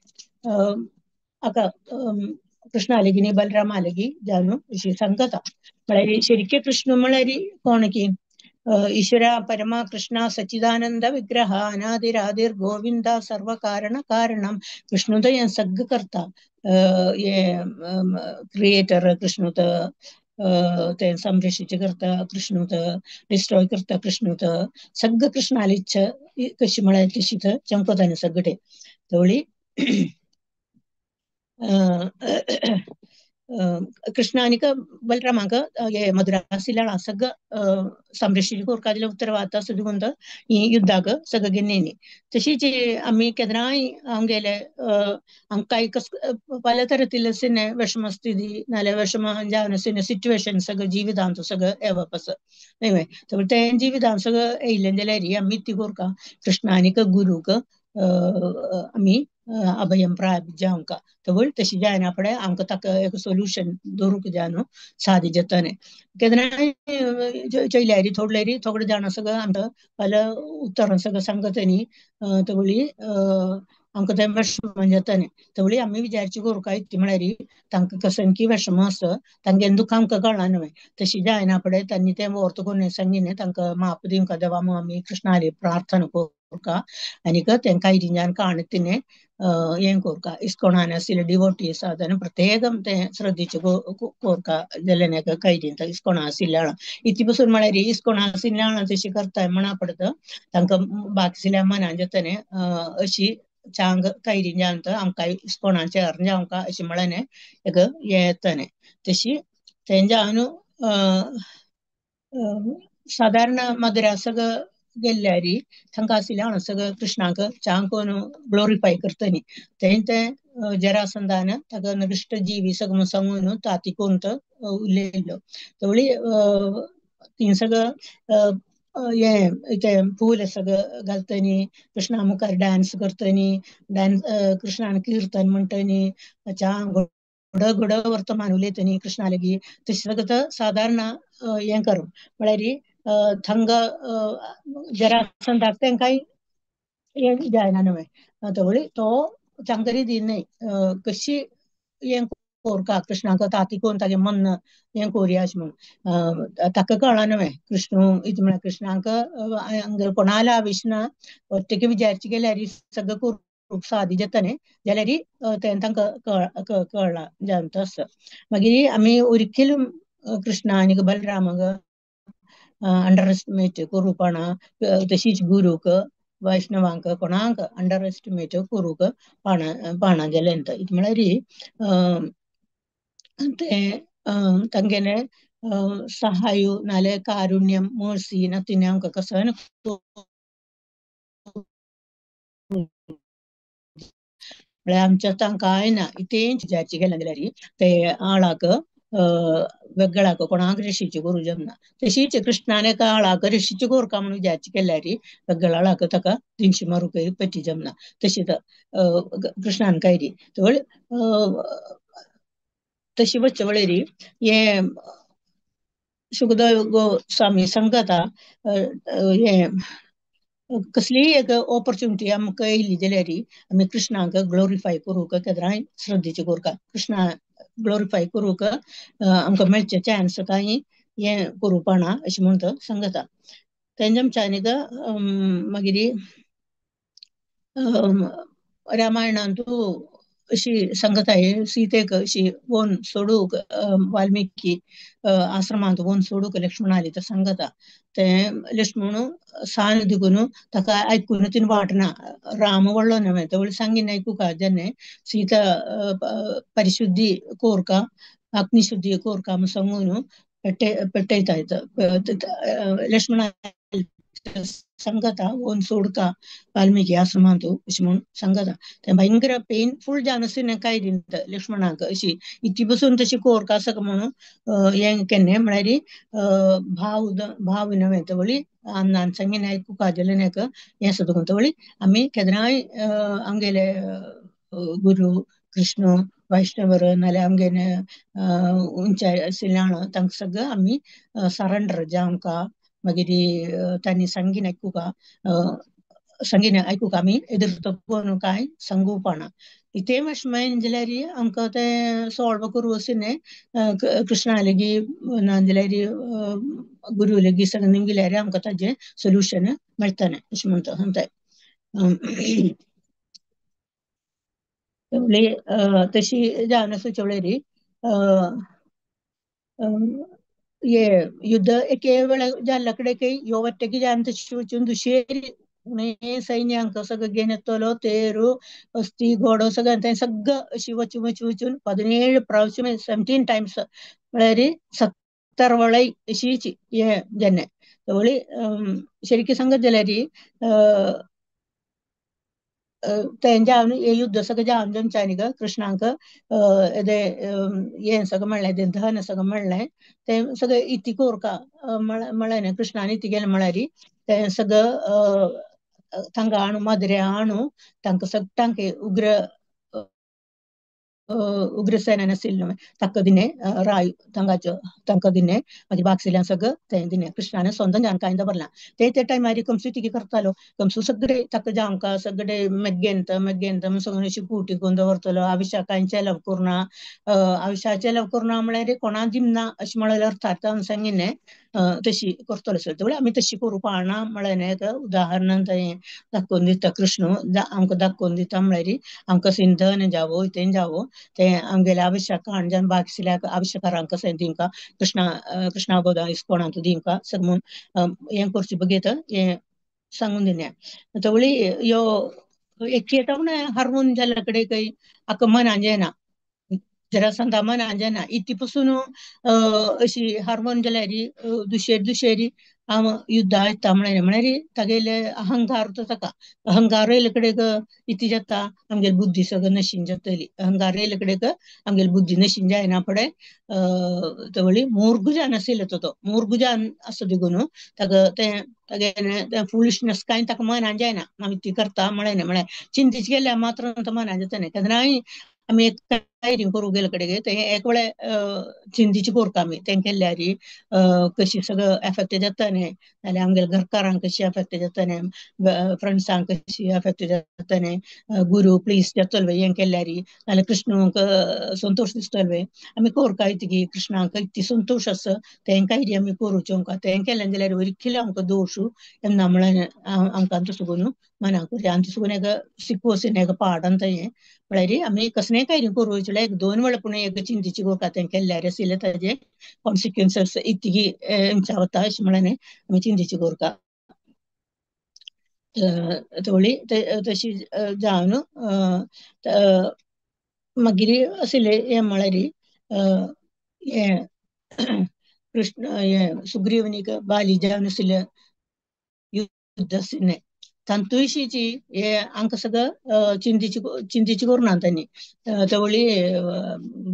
हाका कृष्णा लागीं न्ही बलरामा लागीं जावन अशी सांगता. म्हळ्यार शरिके कृष्ण म्हळ्यार कोण की ईश्वरा परमा कृष्ण सच्चिदानंद विग्रह अनादिरादिर गोविंद सर्व कारण कारणम. कृष्ण तो हें सगळें करता, हे क्रिएटर कृष्ण तो तें संरक्षित करता, कृष्ण तो डिस्ट्रॉय करता, कृष्ण तो सगळें कृष्णाली इच्छा कशी म्हळ्यार तशी थंय चमकता सगळें. तवळी कृष्ण आनीक बलरामाक हे मधुरासिला सगळं संरक्षित करपाक दिलें उत्तरवाद सुद्दां ही युद्धाक सगळें घेवन. तशीच आमी केन्नाय आमगेले आमकां कांय कस पल तरेतले विषम स्थिती नाल्यार विषम जावन सिट्युएशन सगळें जिवितांत सगळें येवप आसा न्हय. तें जिवितांत सगळें येयलें जाल्यार आमी ती करका कृष्ण आनीक गुरूक आमी अभयम प्राप्त जावंका. तवळ तशी जायना फुडें आमकां ताका एक सोल्युशन दवरूंक जाय न्हू सादी जातलें. केन्नाय चोयल्यार थोडल्यार थोडे जाणां सगळें आमकां पल उत्तरां सगळें सांगता न्ही तवळी आमकां तें विषम जाता न्ही. तवळी आमी विचारची करूंक ती म्हळ्यार तांकां कसनकी विषम आसा तांगे दुख्ख आमकां कळना न्हय. तशी जायना फुडें तांणी तें व्हरत करून सांगिल्लें तांकां माप दिवंक देवा म्हूण आमी कृष्णाली प्रार्थना करूं. कोरका आनीक तेंकां इरिंजान काणतिने हें कोरका. इस्कोणान आशिल्ले डिवोटी आसा जाल्यार प्रत्येकम तें श्रद्धेचे कोरका जाल्यार कैरीन इस्कोणा आशिल्ल्या इती पसून म्हळ्यार इस्कोणा आशिल्ल्या तशी करताय म्हणा पडटा तांकां बाकिल्या मनान जाता अशी चांग कैरीन आमकां इस्कोणाचें अर्ज आमकां अशें म्हळ्यार एक हें येतलें. तशी तेंच्या न्हू सादारण मद्रासाक गेल्ल्यारी तांकां आशिल्ल्या सगळं कृष्णाक चांग कोन्न ग्लोरिफाय करतली तें तें जरासंधान ताका नृष्ट जीवी सगळं सांगून ताती कोण उलयल्लो. तेवळी ती सगळं हें तें फूल सगळं घालतनी कृष्णा मुखार डांस करतनी, डांस कृष्णान कीर्तन म्हणटनी, चांग घुड घुड वर्तमान उलयतनी कृष्णा लागीं. तशें सगळं सादारण हें करूं म्हळ्यार थंग जरासंधाक तेंकांय हें जायना न्हय. तेवळी तो चांगरी दी न्हय कशी हें कोरका कृष्णाक ताती कोन्न तागे मन हें कोरया अशें म्हूण ताका कळना न्हय. कृष्ण इतलें म्हळ्यार कृष्णाक कोणाल्या विष्णा ഒറ്റയ്ക്ക് വിചാരിച്ചു गेल्यार सगळं करूंक सादी जाता न्ही जाल्यार तें तांकां कळ्ळां जावन आसा. मागीर आमी ഒരിക്കലും कृष्ण आनी बलरामाक अंडर एस्टिमेट करूपणा, तशीच गुरूक वैष्णवांक कोणाक अंडर एस्टिमेट करूंक पाणा पाणा जालें. इतलें म्हळ्यार तें तांगेलें सहाय्य नाल्यार कारुण्यम मर्सी ना तिणें आमकां कसो म्हळ्यार आमच्या तांकां ना तेंच विचारची गेलें जाल्यार ते आळाक वेगळाक कोणाक ऋषीची करूं जमना. तशीच कृष्णान एका आळाक ऋषीची कोरका म्हणून विचारची केल्यार वेगळ्या आळाक ताका दिनशी मारूंक पटी जमना. तशी कृष्णान कायरी तशी वच्चे वळेरी हें सुखदेव गोस्वामी सांगता हें कसलीय एक ऑपॉर्च्युनिटी आमकां येयली जाल्यार आमी कृष्णाक ग्लोरिफाय करूंक केदरांय श्रद्धेचे कोरका कृष्णा ग्लोरिफाय करूंक आमकां मेळचे चान्स कांय हें करूपणा अशें म्हूण तो सांगता. तेंच्या आमच्या मागीर रामायणांतू अशी सांगता सीतेक अशी वोन सोडूंक वाल्मिकी आश्रमांत वोन सोडूंक लक्ष्मणाली तर सांगता. तें लक्ष्मण सान दिकून ताका आयकून तिणें वाटना राम व्हडलो न्हय तेवळी सांगीन आयकूंक जेन्ना सीता परिशुद्धी कोरका अग्निशुद्धी कोरका म्हूण सांगून पेटे पेटयता लक्ष्मणा सांगता वोन सोडका वाल्मिकी आश्रमांत अशें म्हूण सांगता. तें भयंकर पेनफूल जावन आशिल्लें काय लक्ष्मणाक अशी इती पसून तशी कोरका आसा म्हणून हें केन्ना म्हळ्यार भाव भाव न्हय तेवळी अन्नान सांगीन आयकूंक जाल्यार हें आसा तुका तेवळी आमी केदरांय आमगेले गुरू कृष्ण वैष्णवर नाल्यार आमगेले उंचाय आशिल्ल्या तांकां सगळं आमी सरेंडर जावंका. मागीर तांणी सांगीन आयकूंका सांगीन आयकूंक आमी एदर कांय सांगुपाना. इतें मातशें मेन जाल्यार आमकां तें सॉल्व करूं अशें न्हय कृष्णा लागीं ना जाल्यार गुरू लागीं सगळें गेल्यार आमकां ताजें सोल्युशन मेळटलें अशें म्हणटा सांगताय. तशी जावन आसा चवळेरी ये युद्ध एके वेळा जाल्ल्या कडेन ह्यो वाटेक जावन तशी वचून दुसरी सैन्यांक सगळं घेवन येतलो तेरू अस्ती घोडो सगळें तें सगळं अशी वचून वचून वचून 17 प्रावश्य 17 टायम्स म्हळ्यार 70 वळाय अशीच हें जेन्ना तेवळी शरिकी सांगत जाल्यार तें जावन हें युद्ध सगळें जावन जमच्यानी ग कृष्णाक हें सगळें म्हणलें धन सगळें म्हणलें तें सगळें इती कोरका म्हणलें कृष्णान इती गेलें म्हळ्यार तें सगळं तांकां आणू मदऱ्या आणू तांकां सगळ्यांक उग्र उग्रसेनान आशिल्लो ताका दिने राय तांकां तांकां दिने मागीर बागसिल्यान सगळं तें दिने कृष्णान स्वंत जावन कांय दवरलां. ते ते टायमार कंसू तिगे करतालो कंसू सगळे ताका जावंका सगळे मेग्गेंत मेग्गेंत सगळें अशी कुटी करून दवरतलो आविशा कांय चेलव करुना आविशा चेलव करुना म्हळ्यार कोणा दिमना अशें म्हळ्यार अर्थात सांगिल्लें. तशी करतलो आसलो. म्हळ्यार आमी तशी करूं पाळना म्हळ्यार एक उदाहरण थंय दाखोवन दिता कृष्ण, आमकां दाखोवन दिता. म्हळ्यार आमकां सिंधन जावो इतें जावो तें आमगेल्या आवश्यक जावन बाकिसल्या आवश्यकारांक दिवंका कृष्णा कृष्णा इस्कोणांत दिवंका सगळें म्हूण हें करचें बगेत हें सांगून दिलें. तवळी यो एक येता म्हण हरवून जाल्ल्या कडेन काही आका मनान जायना, जरासंधा मनान जायना इती पसून अशी हारवून जाल्यार दुशेरी दुशेरी हांव युद्धा येता म्हळ्यार म्हळ्यार तागेले अहंकार तो ताका अहंकार येयले कडेन इती जाता आमगेली बुद्धी सगळं नशीन जातली. अहंकार येयले कडेन आमगेली बुद्धी नशीन जायना फुडें तवळी मूर्ख जान आशिल्लो तो मूर्ख जान आसा देखून ताका तें तागेलें फुलिशनेस कांय ताका मनान जायना. आमी ती करता म्हळें न्ही, म्हळ्यार चिंतीच केल्यार मात्र मनान जाता न्ही. केन्नाय आमी एक कांय करूं गेले कडेन तें एक वेळे चिंतीची करता आमी तें केल्यार कशी सगळं एफेक्ट जाता न्ही, नाल्यार आमगेल्या घरकारांक कशी एफेक्ट जाता न्ही, फ्रेंड्सांक कशी एफेक्ट जाता न्ही, गुरू प्लीज जातलो हें केल्यार, नाल्यार कृष्णूक संतोश दिसतलो. आमी करता इतकी कृष्णाक इतकी संतोश आसा तें कांय आमी करूचें आमकां तें केलें जाल्यार वरिखले आमकां दोश तेन्ना म्हळ्यार आमकां तसो करून मनाक आनी तसो करून एक शिकवस एक पाठ आनी हें म्हळ्यार आमी कसलेंय कांय करूं एक दोन वेळा पूण एक चिंतीची करता तें केल्यार आशिल्लें ताजे कॉन्सिक्वन्सीस इतकी आमच्या वता अशें म्हळ्यार आमी चिंतीची करता. थोडी तशी जावन मागीर आशिल्लें हें म्हळ्यार हें कृष्ण हें सुग्रीवनीक बाली जावन आशिल्लें युद्ध आशिल्लें तातूंतशीची हे आमकां सगळं चिंतीची चिंतीची करुना तांणी. तवळी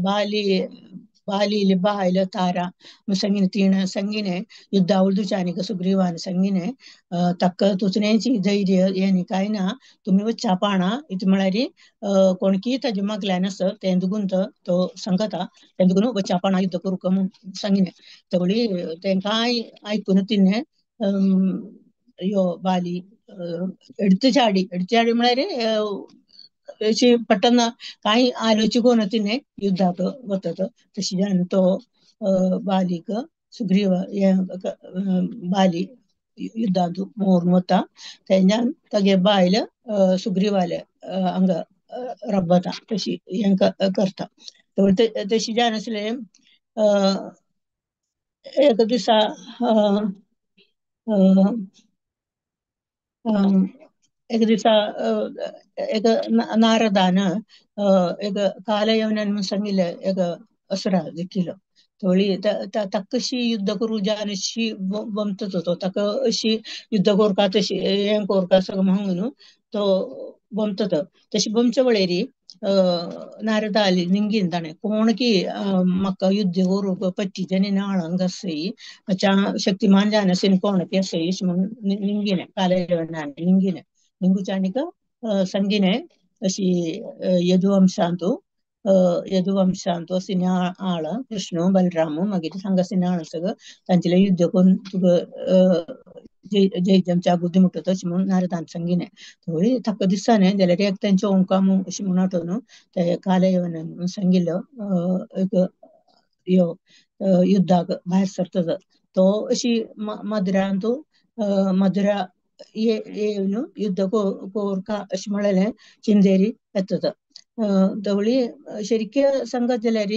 बाली बाली बायल तारा संगिने तीण संगिने युद्ध उळदुचानिक सुग्रीवान संगिने तक्क तुचनेची धैर्य हें कांय ना तुमी वच्चा पाणा इत म्हळ्यार कोणकी ताजे मागल्यान आसत तें दुगून तो सांगता तें दुगून वच्चा पाणा युद्ध करूंक म्हूण सांगिने. तवळी तेंकां आयकून तिणें यो बाली എടുത്ത് ചാടി എടുത്ത് ചാടി म्हळ्यार अशी पट्टन कांय आलोची कोण तिणें युद्धाक वतात तशी जावन तो बालीक सुग्रीव बाली युद्धांत मोरून वता तेन्ना तागे बायल सुग्रीवाले हांगा रब्बता तशी हें करता. तशी जावन आसलें एक दिसा एक दिसा एक नारदान एक कालयवनान म्हूण सांगिल्लें एक असुरा देखिलो थोडी ताका कशी युद्ध करूं जावन अशी बमतत तो ताका अशी युद्ध करपा तशी हें करपा सगळें म्हणून तो बमतत. तशी बमचे वळेरी नारदा आली निंगीन ताणें कोण की म्हाका युद्ध करूंक पट्टीच्यानी नाळंग आसई शक्तिमान जावन आसून कोण की आसई अशें म्हणून निंगिने कालयवनान निंगिने निंगुचानिक संगिने अशी यदुवंशांतु यदुवंशांतु अशी आळ कृष्ण बलराम मागीर सांगा आळ सगळं तांचें युद्ध करून तुका जय बुद्धी मुटत अशें म्हणून नारदान संगिने. थोडी ताका दिसता न्ही जाल्यार एक तेंचे ओंका म्हूण अशें म्हणून आठोवन ते कालयवनान सांगिल्लो एक यो युद्धाक भायर सरता तो अशी मधुरांतु मधुरा येवन युद्ध कोरका अशें म्हणलें चिंदेरी येता. धवळी शरिके सांगत जाल्यार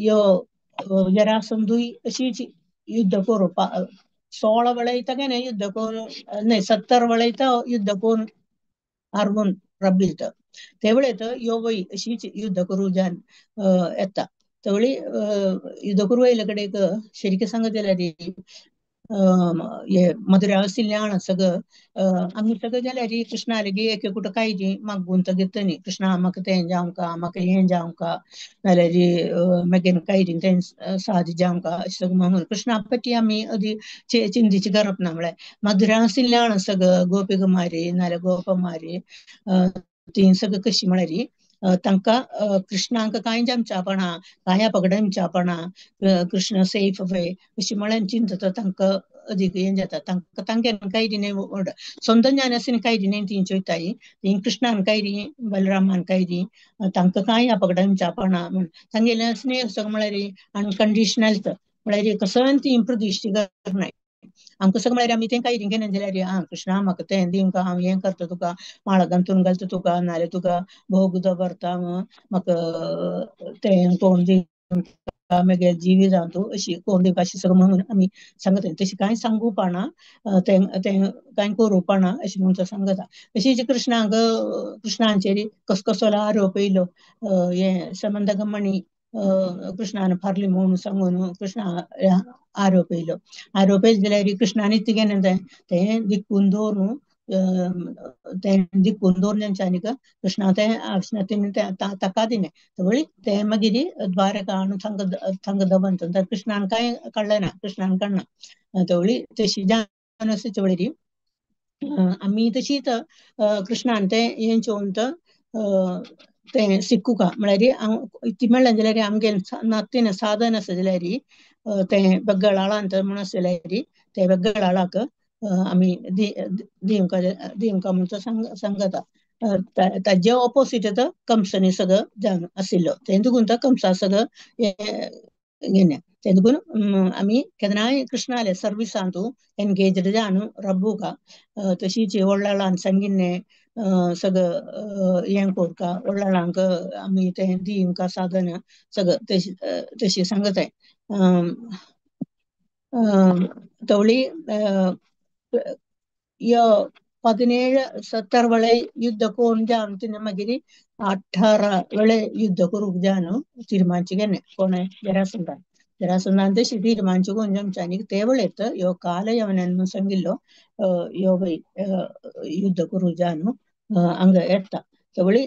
यो जरासंधूय अशी युद्ध करोवपा 16 वेळा न्ही युद्ध करून न्हय 70 वेळा युद्ध करून हारवून रबिलत ते वेळेत यो वय अशीच युद्ध करूं जावन येता. तवळी युद्ध करूं येयले कडेन शरिके सांगत जाल्यार हे मधुरा आशिल्लें आण सगळं आमी सगळं जाल्यार कृष्णा लागीं एक एकूट कांय जी मागून तो घेता न्ही कृष्णा म्हाका तें जावंका म्हाका हें जावंका नाल्यार मागीर कांय तें साद जावंका अशें सगळें म्हणून कृष्णा पटी आमी अदी चिंतीची करप ना. म्हळ्यार मधुरा आशिल्लें आण सगळं गोपी कुमारी नाल्यार गोपमारी तीं सगळं कशी म्हळ्यार तांकां कृष्णांक कांय जमच्यापणा कांय पगडमच्यापणा कृष्ण सेफ वे अशी म्हळ्यार चिंतता तांकां अदीक हें जाता तांकां तांगेर कांय न्हय व्हड स्वंत ज्ञानासून कांय न्हय तीं चोयताय तीं कृष्णान कांय बलरामान कांय तांकां कांय अपगडमच्यापणा म्हूण तांगेलें स्नेह सगळें म्हळ्यार अनकंडिशनल. म्हळ्यार कसोय ती प्रतिश्ठी करनाय. आमकां सगळें म्हळ्यार आमी तें कांय केन्ना जाल्यार आं कृष्णा म्हाका तें दिवंक हांव हें करता तुका, माळा गांथून घालता तुका, नाल्यार तुका भोग दवरता, म्हाका तें कोण दिवंक मागीर जिवी जावन तूं अशी कोण दिवंक अशें सगळें म्हणून आमी सांगता. तशें कांय सांगुपाना, तें तें कांय करुपाना अशें म्हणून सांगता. तशीच कृष्णाक कृष्णाचेर कसकसो आरोप येयलो, हें समंदगमणी कृष्णान फारली म्हणून सांगून कृष्णा आरोप येयलो. आरोप येयलो जाल्यार कृष्णान तिगेलें तें तें दिकून दवरून तें दिकून दवरून तेंच्यांनी कृष्णा तें आसना ताका दिलें. तवळी तें मागीर द्वारका हाडून थांगा थांगा दवरता. कृष्णान कांय काडलें ना, कृष्णान काडना. तवळी तशी जावन आसा चवळी आमी तशीच कृष्णान तें हें चोवन तें सिक्कुका म्हळ्यार ती म्हणलें जाल्यार आमगे नातीन साधन आसा जाल्यार तें बेगळाळांत म्हूण आसा जाल्यार ते बेगळाळाक आमी दिवंक दिवंक म्हणून सांगता. ताजे ऑपोसीट तो कंसनी सगळं जावन आशिल्लो, तें देखून तो कंसा सगळं घेना. तें देखून आमी केन्नाय कृष्णाले सर्विसांतू एनगेज्ड जावन रब्बुका तशीच व्हडलान सांगिल्लें सगळं हें कोरका, व्हडलांक आमी तें दिवंक साधन सगळं तशी तशी सांगताय. तवळी यो 17 सत्तर वेळे युद्ध कोण जावन तिने मागीर 18 वेळे युद्ध करूंक जावन तीर्मानचें केन्ना कोणें जरासंधान जरासंधान तशी तीर्मानचें कोण जमच्यांनी ते वेळेत यो काल यवनान म्हणून सांगिल्लो यो बाई युद्ध करूंक जावन हांगा येता. तवळी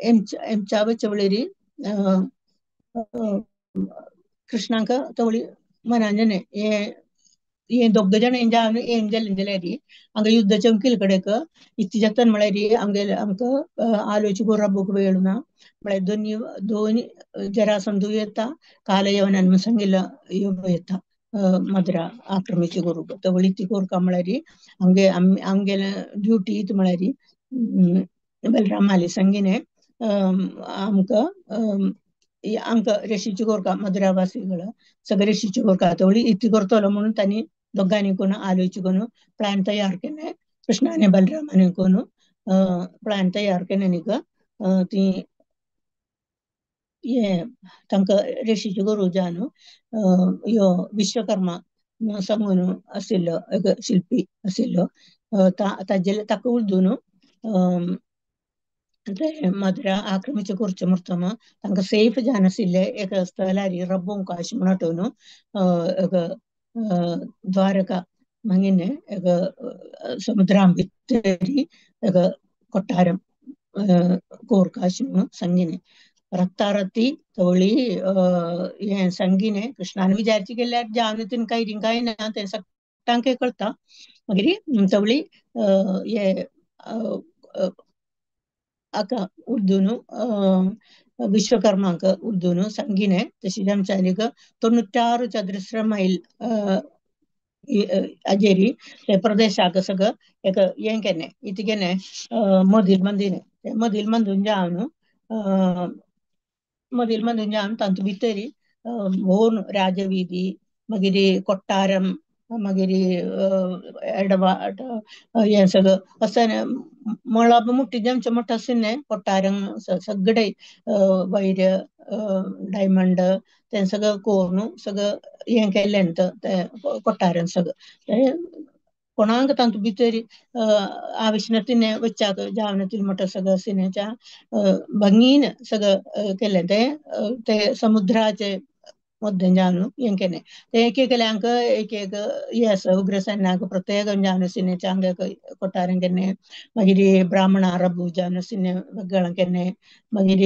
एमच्या चवळेरी कृष्णाक तवळी मनांजने हें हें दोग जाण जावन हें जालें जाल्यार हांगा युद्ध चमकील कडेक इतलें जाता म्हळ्यार आमगेले आमकां आलोचक रब्बूक वेळ ना म्हळ्यार दोनी दोन जरासंधू येता काल यवनान म्हणून सांगिल्लो यो येता मद्रा आक्रमिची करूंक. तवळी ती कोरका म्हळ्यार आमगे आमगेले ड्युटी म्हळ्यार बलरामाली सांगिने आमकां आमकां रेशीची कोरका मद्रावासीಗಳ सगळे रेशीची कोरका. तवळी इतली करतलो म्हणून तांणी दोगांनी कोण आलोची करून प्लॅन तयार केलें. कृष्णाने बलरामाने कोण प्लॅन तयार केलें न्ही ती हें तांकां रेशीची करूं जावन यो विश्वकर्मा सांगून आशिल्लो एक शिल्पी आशिल्लो ताजे ताका उर्दून ते मद्रा आक्रमिचे करचें म्हूण तांकां सेफ जावन आशिल्लें एक स्थलार रब्बोंक अशें म्हूण आठोवन एक द्वारका मागीर एक समुद्रा भितर एक कोट्टारम कोरका अशें म्हणून सांगिलें. रक्तारती तवळी हें सांगिलें कृष्णान विचारची केल्यार जावन तिन कांय कांय ना तें सगळ्यांक कळटा. मागीर तवळी हे आका उर्दून विश्वकर्माक उर्दून सांगिलें. तशीच आमच्यांनी 96 चतुरस्र मैल अजेरी ते प्रदेशाक सगळं एक हें केलें इतकें केलें मदील मंदिर मदील मंदून जावन मदील मंदून जावन तातूंत भितर भोवन राजविधी मागीर कोट्टारम मागीर एडवाट हें सगळं अशें मळब मुट्टी जमचें मोठो आशिल्लें कोट्टारम सगळे वैर डायमंड तें सगळं करून सगळं हें केल्लें तें कोट्टारम सगळं तें कोणाक तातूंत भितर आविश्णतीने वच्चाक जावन ती मोठो सगळं आशिल्ल्याच्या भंगीन सगळं केलें तें ते समुद्राचे मध्य जावन हें केलें. तें एक एकल्यांक एक एक हें आसा उग्रसेनाक प्रत्येक जावन आशिल्ल्याच्या हांगा कोट्टारम केन्ना, मागीर ब्राह्मणा रब्बू जावन आशिल्लें वेगळं केन्ना, मागीर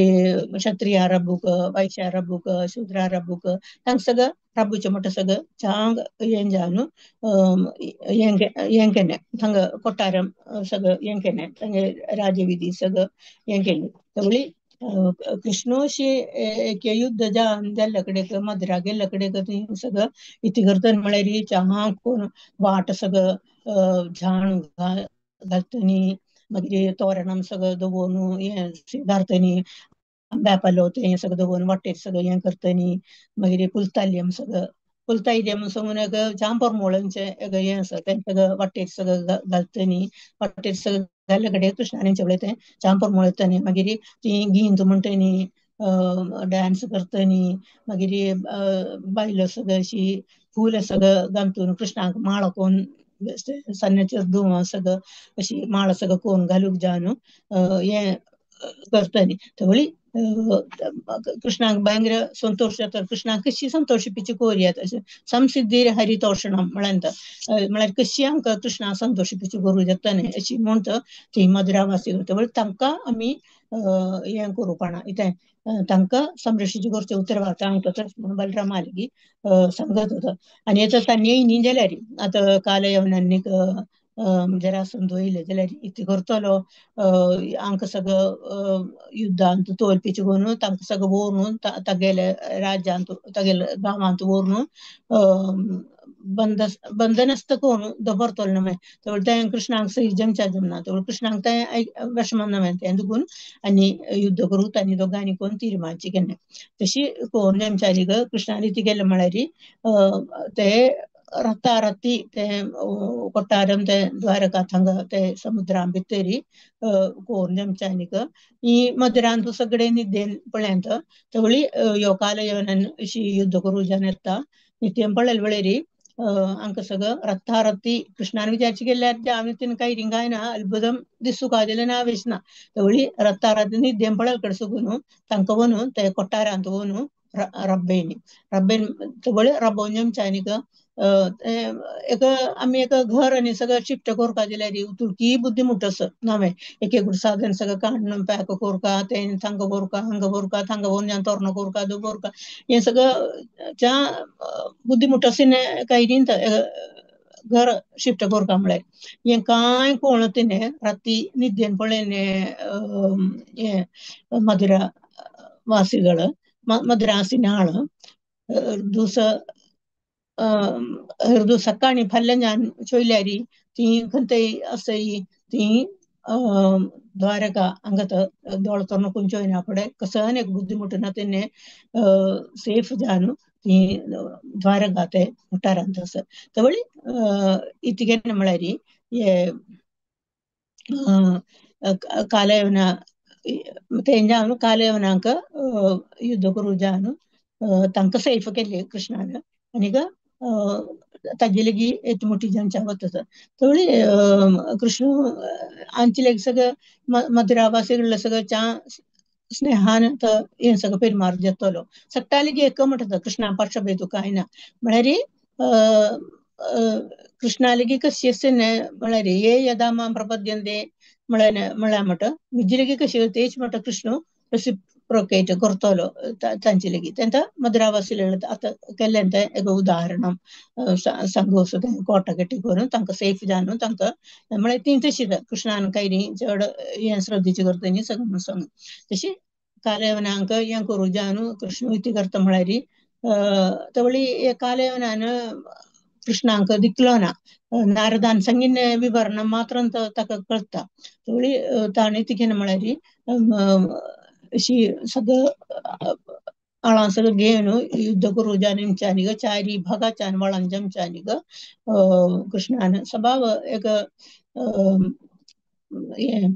क्षत्रिया रब्बूक, वैश्या रब्बूक, शूद्रा रब्बूक तांकां सगळं रब्बूचें मोठें सगळं चांग हें जावन हें हें केलें थांगा कोट्टारम सगळं हें केलें थांगे राजविधी सगळं हें केलें. तवळी कृष्णोशी एक युद्ध जावन जाल्ल्या कडेन मद्रा गेल्ल्या कडेन ती सगळं इतलें करतन म्हळ्यार चांग कोण वाट सगळं झाण घालतनी, मागीर तोरणां सगळं दवरून हें घालतनी आंब्या पालो तें सगळें दवरून वाटेर सगळें हें करतनी. मागीर कुलताल्यम सगळं कुलताल्यम सांगून एक जाम परमोळांचें एक हें आसा तें सगळं वाटेर सगळं घालतनी. वाटेर सगळं घाल्ले कडेन कृष्णान सगळें तें जाम परमळ येतनी. मागीर ती गींत म्हणटनी, डांस करतनी. मागीर बायलो सगळं अशी फूल सगळं घालतून कृष्णाक माळ कोन सान्नाचेर धुंव सगळं अशी माळ सगळं कोन घालूंक जाय न्हू हें करतनी. थोडी कृष्णाक भयंकर संतोष जाता. कृष्णाक कशी संतोषपिची कोरयात अशें समसिद्धीर हरितोषणम म्हळ्यार म्हळ्यार कशी आमकां कृष्णा संतोषपिची करूं जाता न्ही अशी म्हूण ती मधुरावासी करता. तांकां आमी हें करूपणा इतें तांकां संरक्षित करचें उत्तरवार्ता आमकां म्हणून बलरामा लेगीत सांगत होता. आनी आतां तांणी न्ही जाल्यार आतां कालयवनांनी जरासंध येयले जाल्यार इतें करतलो आमकां सगळं युद्धांत तोलपीचे करून तांकां सगळें व्हरून तागेले राज्यांत तागेले गांवांत व्हरून बंधनस्थ करून दवरतलो न्हय. तर तें कृष्णाक सही जमच्या जमना तर कृष्णाक तें लक्ष्मण न्हय तें दुखून आनी युद्ध करूं तांणी दोगांनी कोण तीर्माची केन्ना तशी कोण जमच्यानी कृष्णान ती केलें म्हळ्यार ते रतारती ते कोट्टारम ते द्वारका थंग ते समुद्रा भितरी कोण जमच्यानीक ही मधुरांत सगळे निद्देन पळयत सगळी यो कालयवनान अशी युद्ध करूं जावन येता नित्यम पळयल वेळेरी आमकां सगळं रत्तारत्ती कृष्णान विचारची केल्यार आमी तिन काही रिंगायना अद्भुतम दिसूका जाल्यार ना वेचना सगळी रत्तारत्ती निद्देन पळयल कडे सुकून तांकां वनून ते कोट्टारांत वनून रब्बेनी रब्बेन सगळे रबोवन जमच्यानीक एक आमी एक घर आनी सगळं शिफ्ट करपा जाल्यार तुळकी बुद्धी मुठस नवें एक एक साधन सगळं काडून पॅक करका तें थांगा करका हांगा करका थांगा व्हरून तोरणो करका दो करका हें सगळं च्या बुद्धी मुठसीन काही न्ही घर शिफ्ट करका म्हळ्यार हें कांय कोण तिणें राती निद्देन पळयलें हें मधुरा वासिಗಳು मद्रासिनाळ दुस हरदू सकाळी फाल्यां चोयल्यारी ती खंय आसय ती द्वारका हांगा दोळ तोरण कोण चोयना फुडें कसो एक बुद्धी मुटना तेन्ना सेफ जावन ती द्वारका ते कोठारांत आसा. तवळी इतकें म्हळ्यार हे कालयवना तेंजावन कालयवनांक युद्ध करूं जावन तांकां सेफ केल्ले कृष्णान आनीक ताजे लेगीत एत मोठी जमच्या वता. थोडी कृष्ण आमचे लेगीत सगळं मधुरावासी सगळं च्या स्नेहान हें सगळें पेरमार जातलो सगळ्या लेगीत एक म्हणटा कृष्णा पक्षभेदू कांय ना म्हळ्यार कृष्णा लेगीत कशी आसता म्हळ्यार ये यदा मां प्रपद्यन्ते म्हळ्यार म्हळ्यार म्हणटा म्हजी लेगीत कशी तेच म्हणटा कृष्ण रेसिप्रोकेट करतलो तांचे लेगीत. तेंकां मद्रावासी आतां केल्लें तें एक उदाहरण सांगू तें कोटा केटी करून तांकां सेफ जावन तांकां म्हळ्यार ती तशीच कृष्णान कांय न्ही चड हें श्रद्धेची करता न्ही सगळें म्हणून सांगू तशी कालयवनांक हें करूं जावन कृष्ण इतें करता म्हळ्यार तवळी कालयवनान कृष्णांक दिकलो ना नारदान सांगिल्लें विवरण मात्र ताका कळटा. तवळी ताणें कितें म्हळ्यार अशी सगळं आळां सगळं घेवन युद्ध करूं जावन चारी भागाच्यान वळान जमच्यानी कृष्णान सभाव एक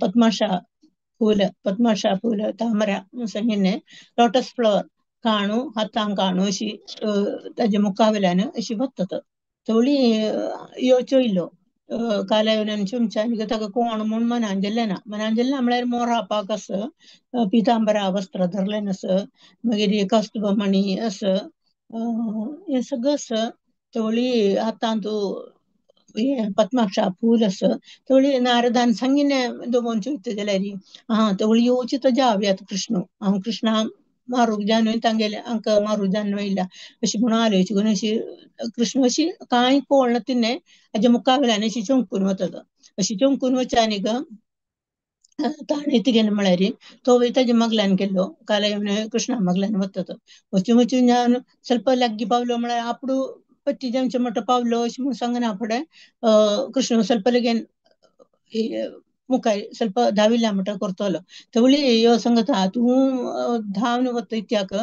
पद्माशा फूल पद्माशा फूल तामरा सांगिल्लें लोटस फ्लॉवर काणू हातांक काणू अशी ताजे मुखावेल्यान अशी वतात. थोडी यो चोयलो कालयवनान चमच्यानी ताका कोण म्हूण मनान जालें ना मनान जालें ना म्हळ्यार मोरापाक आस पितांबरा वस्त्र धरलें आस मागीर कस्तुभमणी आस हें सगळें आस. थोडी हातांत हें पद्माक्षा फूल आस. थोडी नारदान सांगिल्लें दवरून चोयता जाल्यार आं तवळी येवची तो जावयात कृष्ण हांव कृष्णा मारूंक जावन तांगेले आमकां मारूंक जावन येयला अशी म्हणून आलोवची करून अशी कृष्ण अशी कांय कोण तिणें हाजे मुखावेल्यान अशी चमकून वता अशी चमकून वचच्या आनीक ताणें कितें म्हळ्यार तो ताजे मागल्यान केल्लो कालयवन कृष्णा मागल्यान वता वचून वचून जावन ಸ್ವಲ್ಪ लागीं पावलो म्हळ्यार आपडू पट्टी जमचे म्हणटा पावलो अशें म्हणून सांगना फुडें कृष्ण ಸ್ವಲ್ಪ लगेन मुखार ಸ್ವಲ್ಪ धाविल्ल्या म्हणटा करतलो. तेवळी यो सांगता तूं धांवन वता इत्याक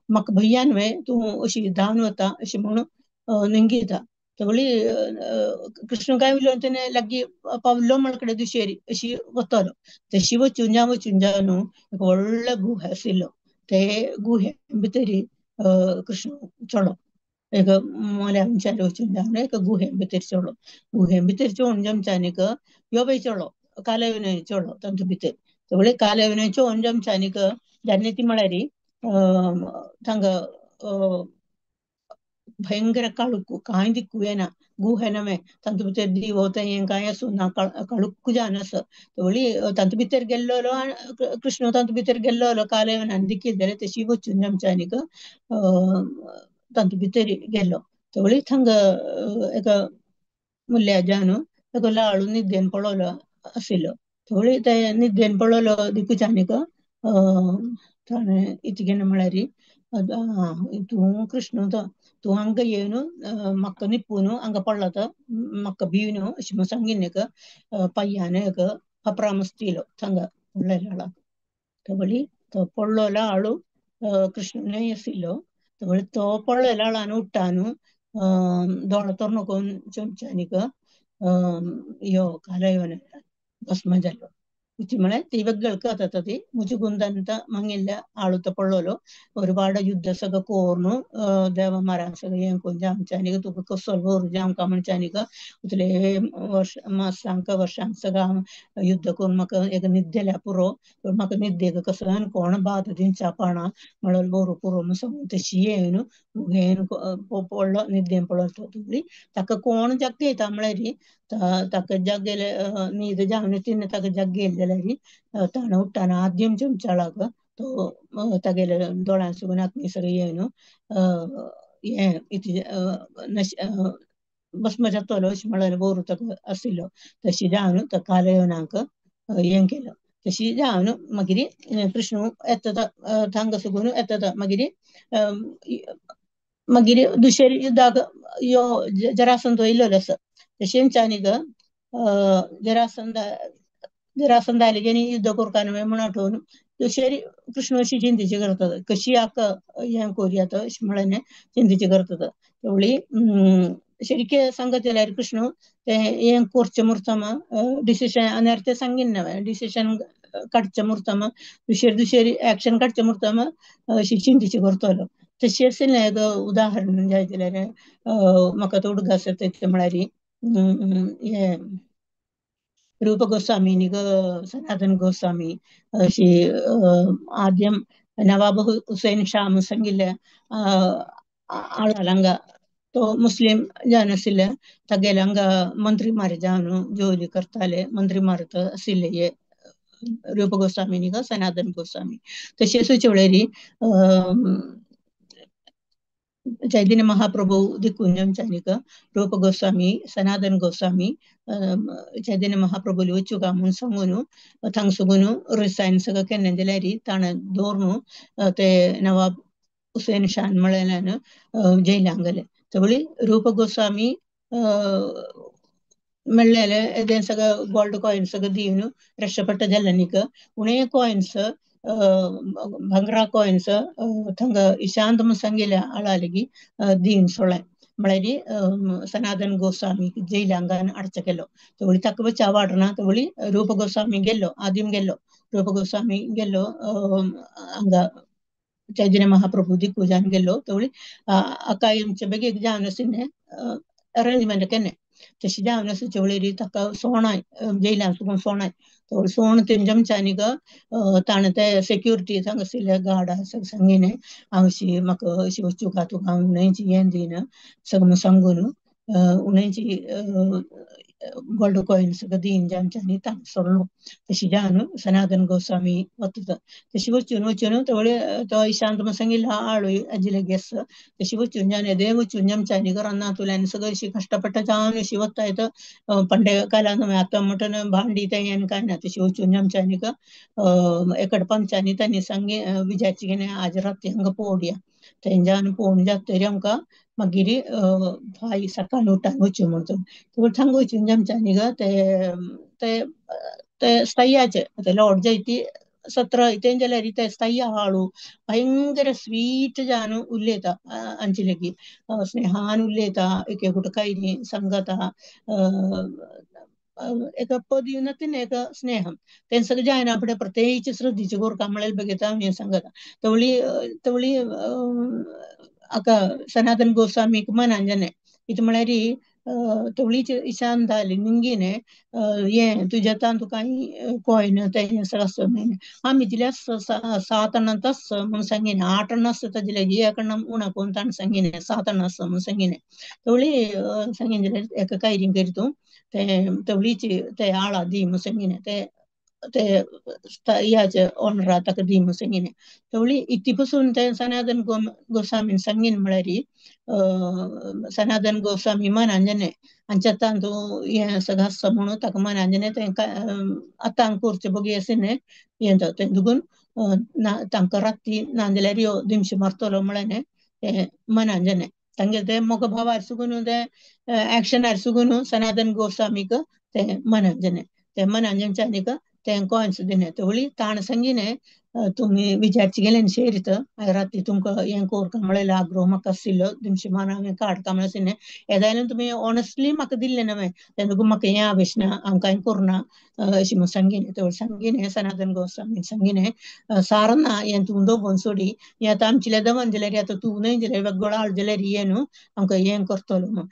म्हाका भंयान न्हय तूं अशी धांवन वता अशें म्हणून निंगीता. तेवळी कृष्ण काय उलोवन तेणे लागीं पावलो म्हळ कडेन दुशेरी अशी वतलो. तशी वचून जा वचून जा न्हू एक व्हडलो गुहा आशिल्लो, ते गुहे भितरी कृष्ण चलो एक मोल्या मनशान वचून जावन एक गुहे भितर चडलो. गुहे भितर चोवन जमच्यानीक यो बाय चडलो कालयवनाय चडलो तांचे भितर. सगळे कालयवनाय चोवन जमच्यानीक जान्ने ती म्हळ्यार थांगा भयंकर काळुक्कु कांय दिक्कु येना गुहे नवे तांचे भितर दिवो तें कांय आसूं ना काळुक्कु जावन आसा. तेवळी तांचे भितर गेल्लो कृष्ण तांचे भितर गेल्लो कालयवनान दिकील जाल्यार तशी वचून जमच्यानीक तांचे भितर गेल्लो. तेवळी थांगा एका मुल्या जावन ताका लाळू निद्देन पडलो आशिल्लो. तेवळी ते निद्देन पडलो दिकुच्यानीक ताणें इतकें म्हळ्यार तूं कृष्ण तो तूं हांगा येवन म्हाका निपून हांगा पडला तो म्हाका भिवन अशें म्हूण सांगिल्लें पांयान एक फापरा मस्तिलो थांगा व्हडल्या लाळाक. तेवळी तो पडलो लाळू कृष्ण न्हय आशिल्लो. तेवळी तो पडलो लाळान उठ्ठा न्हू दोळो तोर करून चमच्यानीक यो कालयवन भस्म जालो. इति म्हळ्यार ती वेगळी कथा ती मुचुकुंदंत मंगिल्ल्या आಳುತ್ತ पडलोलो ഒരുപാട് ಯುದ್ಧ ಕೋರ್ನು ದೇವಮಾರಾಂಸಗ ಏನ್ जामच्यानीक तुका कसो व्हरू जामकां म्हणच्यानीक उतले वर्ष मासांक वर्षांक युद्ध करून म्हाका एक निद्देल्या पुरो, म्हाका निद्देक कसो कोण बाद दिवच्या पाणा म्हणून बरो पुरो म्हूण सांगून तशी येवन येवन पडलो निद्देन पडलो. तो ताका कोण जागयता म्हळ्यार ताका जागयले न्हीद जावन तिणें ताका जागयले जाल्यार ताणें उठ्ठाना आद्यम चमचाळाक तो तागेले दोळ्यां सुगून आत्मी सगळें येवन हें इति भस्म जातलो अशें म्हळ्यार बरो ताका आशिल्लो. तशी जावन तो कालयवनाक हें केलो. तशी जावन मागीर कृष्ण येता थांगा सुगून येता मागीर मागीर दुसरे युद्धाक यो जरासंध येयल्लो आसा. तशेंच आनीक जरासंध जरासंधाले युद्ध करता न्हय म्हूण आठोवन दुसरी कृष्ण अशी चिंतेची करतात कशी आका हें करुया अशें म्हळ्यार चिंतेची करतात. तेवळी शरिके सांगत जाल्यार कृष्ण ते हें करचें मुर्तमा डिसिशन नेरते सांगीन ना डिसिशन काडचें मुर्तमा दुसरे दुसरी एक्शन काडचें मुर्तमा अशी चिंतेची करतलो. तशें आशिल्लें एक उदाहरण जाय जाल्यार म्हाका तो उडगास येता ते म्हळ्यार हें रूप गोस्वामी निग सनातन गोस्वामी अशी आद्यम नवाब हुसेन शाह म्हूण सांगिल्ल्या आळाल हांगा तो मुस्लिम जावन आशिल्ले तागेले हांगा मंत्री मार जावन जोली करताले मंत्री मारत आशिल्ले हे रूप गोस्वामी निग सनातन गोस्वामी. तशेंच वेळारी चैतन्य महाप्रभु दिकून आमच्यानीक रूप गोस्वामी सनातन गोस्वामी चैतन्य महाप्रभुली वचूका म्हूण सांगून थांग सगून रिसायन सगळं केन्ना जाल्यार ताणें दवरून ते नवाब हुसेन शान म्हळ्यान जैलांक गेले. तेवळी रूप गोस्वामी मेळ्ळेले तें सगळं गोल्ड कॉयन्स सगळं दिवन रक्षपट्ट जाल्ल्यानीक उणे कॉयन्स भांगरा कॉयन्स थंगा इशांत म्हूण सांगिल्ल्या आळालगी दीन सोळें म्हळ्यार सनातन गोस्वामी जैलांगान अडच केलो. तेवळी ताका बचाव वाडना तेवळी रूप गोस्वामी गेल्लो आदिम गेल्लो रूप गोस्वामी गेल्लो हांगा चैतन्य महाप्रभु दिक्कु जावन गेल्लो. तेवळी आकायमचे बेगीन जावन आशिल्लें अरेंजमेंट केन्ना तशें जावन आसचे वेळार ताका सोणाय जैलान सुकून सोणाय तो सोण तेंच्या आमच्यानीक ताणें ते सेक्युरिटी थांगा आशिल्ले गार्ड सांगिने हांव अशी म्हाका अशी वचूका तुका हांव उणेंची हें दिना सगळें म्हूण सांगून उणेंची गोल्ड कॉयन्स सगळं दीन आमच्यांनी ताणें सोडलो. तशें जावन सनातन गोस्वामी वता तशें वचून वचून तेवळे तो इशांत म्हूण सांगिल्लो आळूय आजिले गॅस तशें वचून जावन येदे वचून आमच्यांनी रानांतल्यान सगळें अशी कश्टपट्टा जावन अशी वता येता पंडे कालान आतां म्हणटा भांडी तें हें कांय ना. तशें वचून आमच्यांनी एकडे पंचांनी तांणी सांगी विजाची कितें आज राती हांगा पळोवया तेंच्यान पळोवन जातरी आमकां मागीर फाय सकाळीं उठान वचूं म्हणून थांगा वचून आमच्यांनी ते ते ते ಸ್ಥയ്യാച്ചെ ലോഡ്ജ് ಐತಿ ಸತ್ರ ಇತ್ತೇನ್ जाल्यार ते ಸ್ಥയ്യ ಹಾಳು ഭയങ്കര സ്വീറ്റ് ಜಾನು ಉಲ್ಲೇತ ಅಂಚಿಲಗಿ ಸ್ನೇಹಾನ್ ಉಲ್ಲೇತ एके कुटकायनी संगता एका पद एका स्नेहम तें सगळें जायना फुडें प्रत्येक श्रद्धेची गोरका म्हळ्यार बघिता हें सांगता तवळी तवळी आका सनातन गोस्वामीक मनांजने इत म्हळ्यार तवळीच इशान जाली निंगीने हें तुज्या तान तुका कॉयन तें हें सगळं आसता आमी दिल्या 7 अण्णां म्हणून सांगिने 8 अण्णा आसता ताजे लागीं एक अण्णा उणा कोण ताणें सांगिने 7 अण्णा आसता म्हणून सांगिने तवळी सांगिन जाल्यार एका कायरीन करी तूं तें तवळीची ते आळा दी म्हणून सांगिने ते ते ह्याचे ऑनरा ताका दी म्हणून सांगिने तवळी इती पसून ते सनातन गोस्वामीन सांगीन म्हळ्यार सनातन गोस्वामी मनांजने आमच्या तांतू हें सगळं आसता म्हणून ताका मनांजने तें आतां करचे बगी आशिल्लें हें तें दुगून तांकां राती ना जाल्यार यो दिमशी मारतलो म्हळ्यार तें मनांजने तांगेले ते मोग भावार सुगून ते एक्शनार सुगून सनातन गोस्वामीक तें मनांजने ते मनांजनच्यानीक तें कॉयन्स दिने तवळी ताण सांगिने तुमी विचारचे गेले शेरीत राती तुमकां हें कोरका म्हळ्यार आग्रो म्हाका आशिल्लो दिमशी मान हांवें काडका म्हळ्यार आशिल्लें येदायल्यान तुमी ऑनेस्टली म्हाका दिल्लें न्हय तेन्ना म्हाका हें आवेश ना हांव कांय करुना अशें म्हूण सांगिने तवळ सांगिने सनातन गोस्वामीन सांगिने सारना हें तूं दोबोन सोडी हें आतां आमचेल्या दवन जाल्यार आतां तूं न्हय जाल्यार वेगळो हाड जाल्यार हें न्हू आमकां हें करतलो म्हूण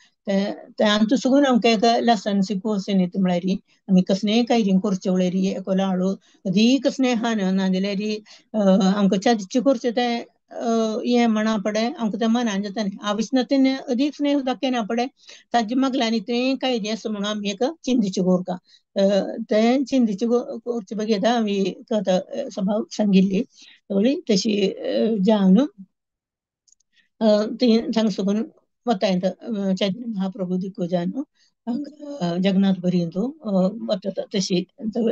तें आमचो सुगून आमकां एक लेसन शिकोवचें न्ही म्हळ्यार आमी कसलेंय कांय करचें म्हळ्यार एकलो हाडू अदीक स्नेहान ना जाल्यार आमकां चर्च करचें तें हें म्हणा पडे आमकां तें मनान जाता न्ही आविस्नतेन अदीक स्नेह दाखयना पडे ताजे मागल्यान इतलें कांय आसा म्हणून आमी एक चिंतीचे कोरका तें चिंतीचे करचे बघिता आमी कथा सभाव सांगिल्ली तवळी तशी जावन ती थांग सुकून वताय चैतन्य महाप्रभू दिक्कू जावन जगन्नाथ पुरींतू वता तशी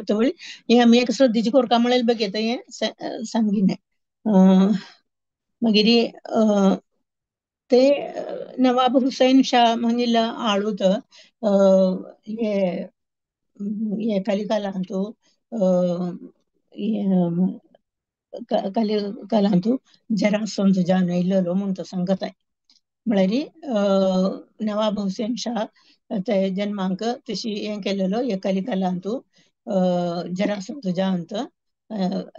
तवळी हें आमी एक श्रद्धेची कोरका म्हळ्यार बघिता हें सांगिलें. मागीर ते नवाब हुसैन शाह म्हणिल्ला आळूत हे हे कलिकालांतू कलिकालांतू जरासंत जावन येयल्लो म्हूण तो सांगताय म्हळ्यार नवाब हुसैन शाह ते जन्मांक तशी हें केलेलो हे कलिकालांतू जरासंत जावन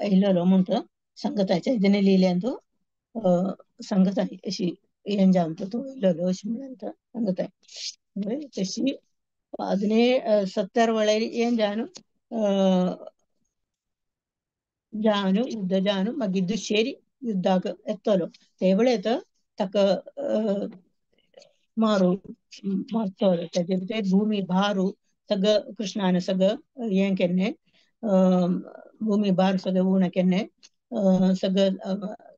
येयल्लो म्हूण तो सांगताय चैतन्य लिल्यांतू सांगताय अशी हें जावन तो येयल्लो अशें म्हणून तो सांगताय. तशी 17 वेळार हें जावन जावन युद्ध जावन मागीर दुशेरी युद्धाक येतलो ते वेळेत ताका मारू मारतलो तेजे भितर भूमी भारू सगळं कृष्णान सगळं हें केन्ने भूमी भार सगळें उणें केन्ने सगळं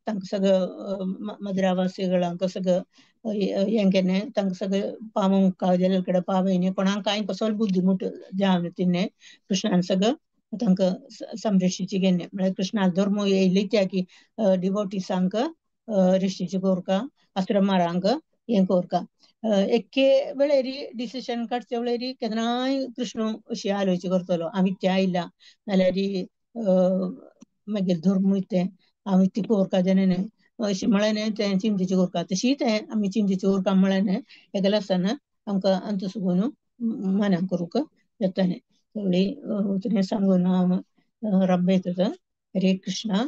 तांकां सगळं मद्रावासीगळांक सगळं हें केन्ने तांकां सगळें पावोवंक जाल्यार कडेन पावयनी कोणाक कांय कसलो बुद्धी मुठ जावन तिन्ने कृष्णान सगळं तांकां संरक्षीची केन्ने म्हळ्यार कृष्णा धर्म येयले त्या की डिवोटीसांक ऋषीची कोरका आश्रमारांक हें कोरका एके वेळेरी डिसिशन काडचे वेळेरी केन्नाय कृष्ण अशी आलोचना करतलो आमी त्या आयला नाल्यार मागीर धर्म तें आमी ती कोरका जेणे न्हय अशें म्हळें न्हय तें चिंतेची कोरका तशी तें आमी चिंतेची कोरका म्हळें न्हय एकले आसतना आमकां अंत सुगून मनां करूंक येता न्हय. थोडी तुवें सांगून हांव रब्बेत. हरे कृष्णा.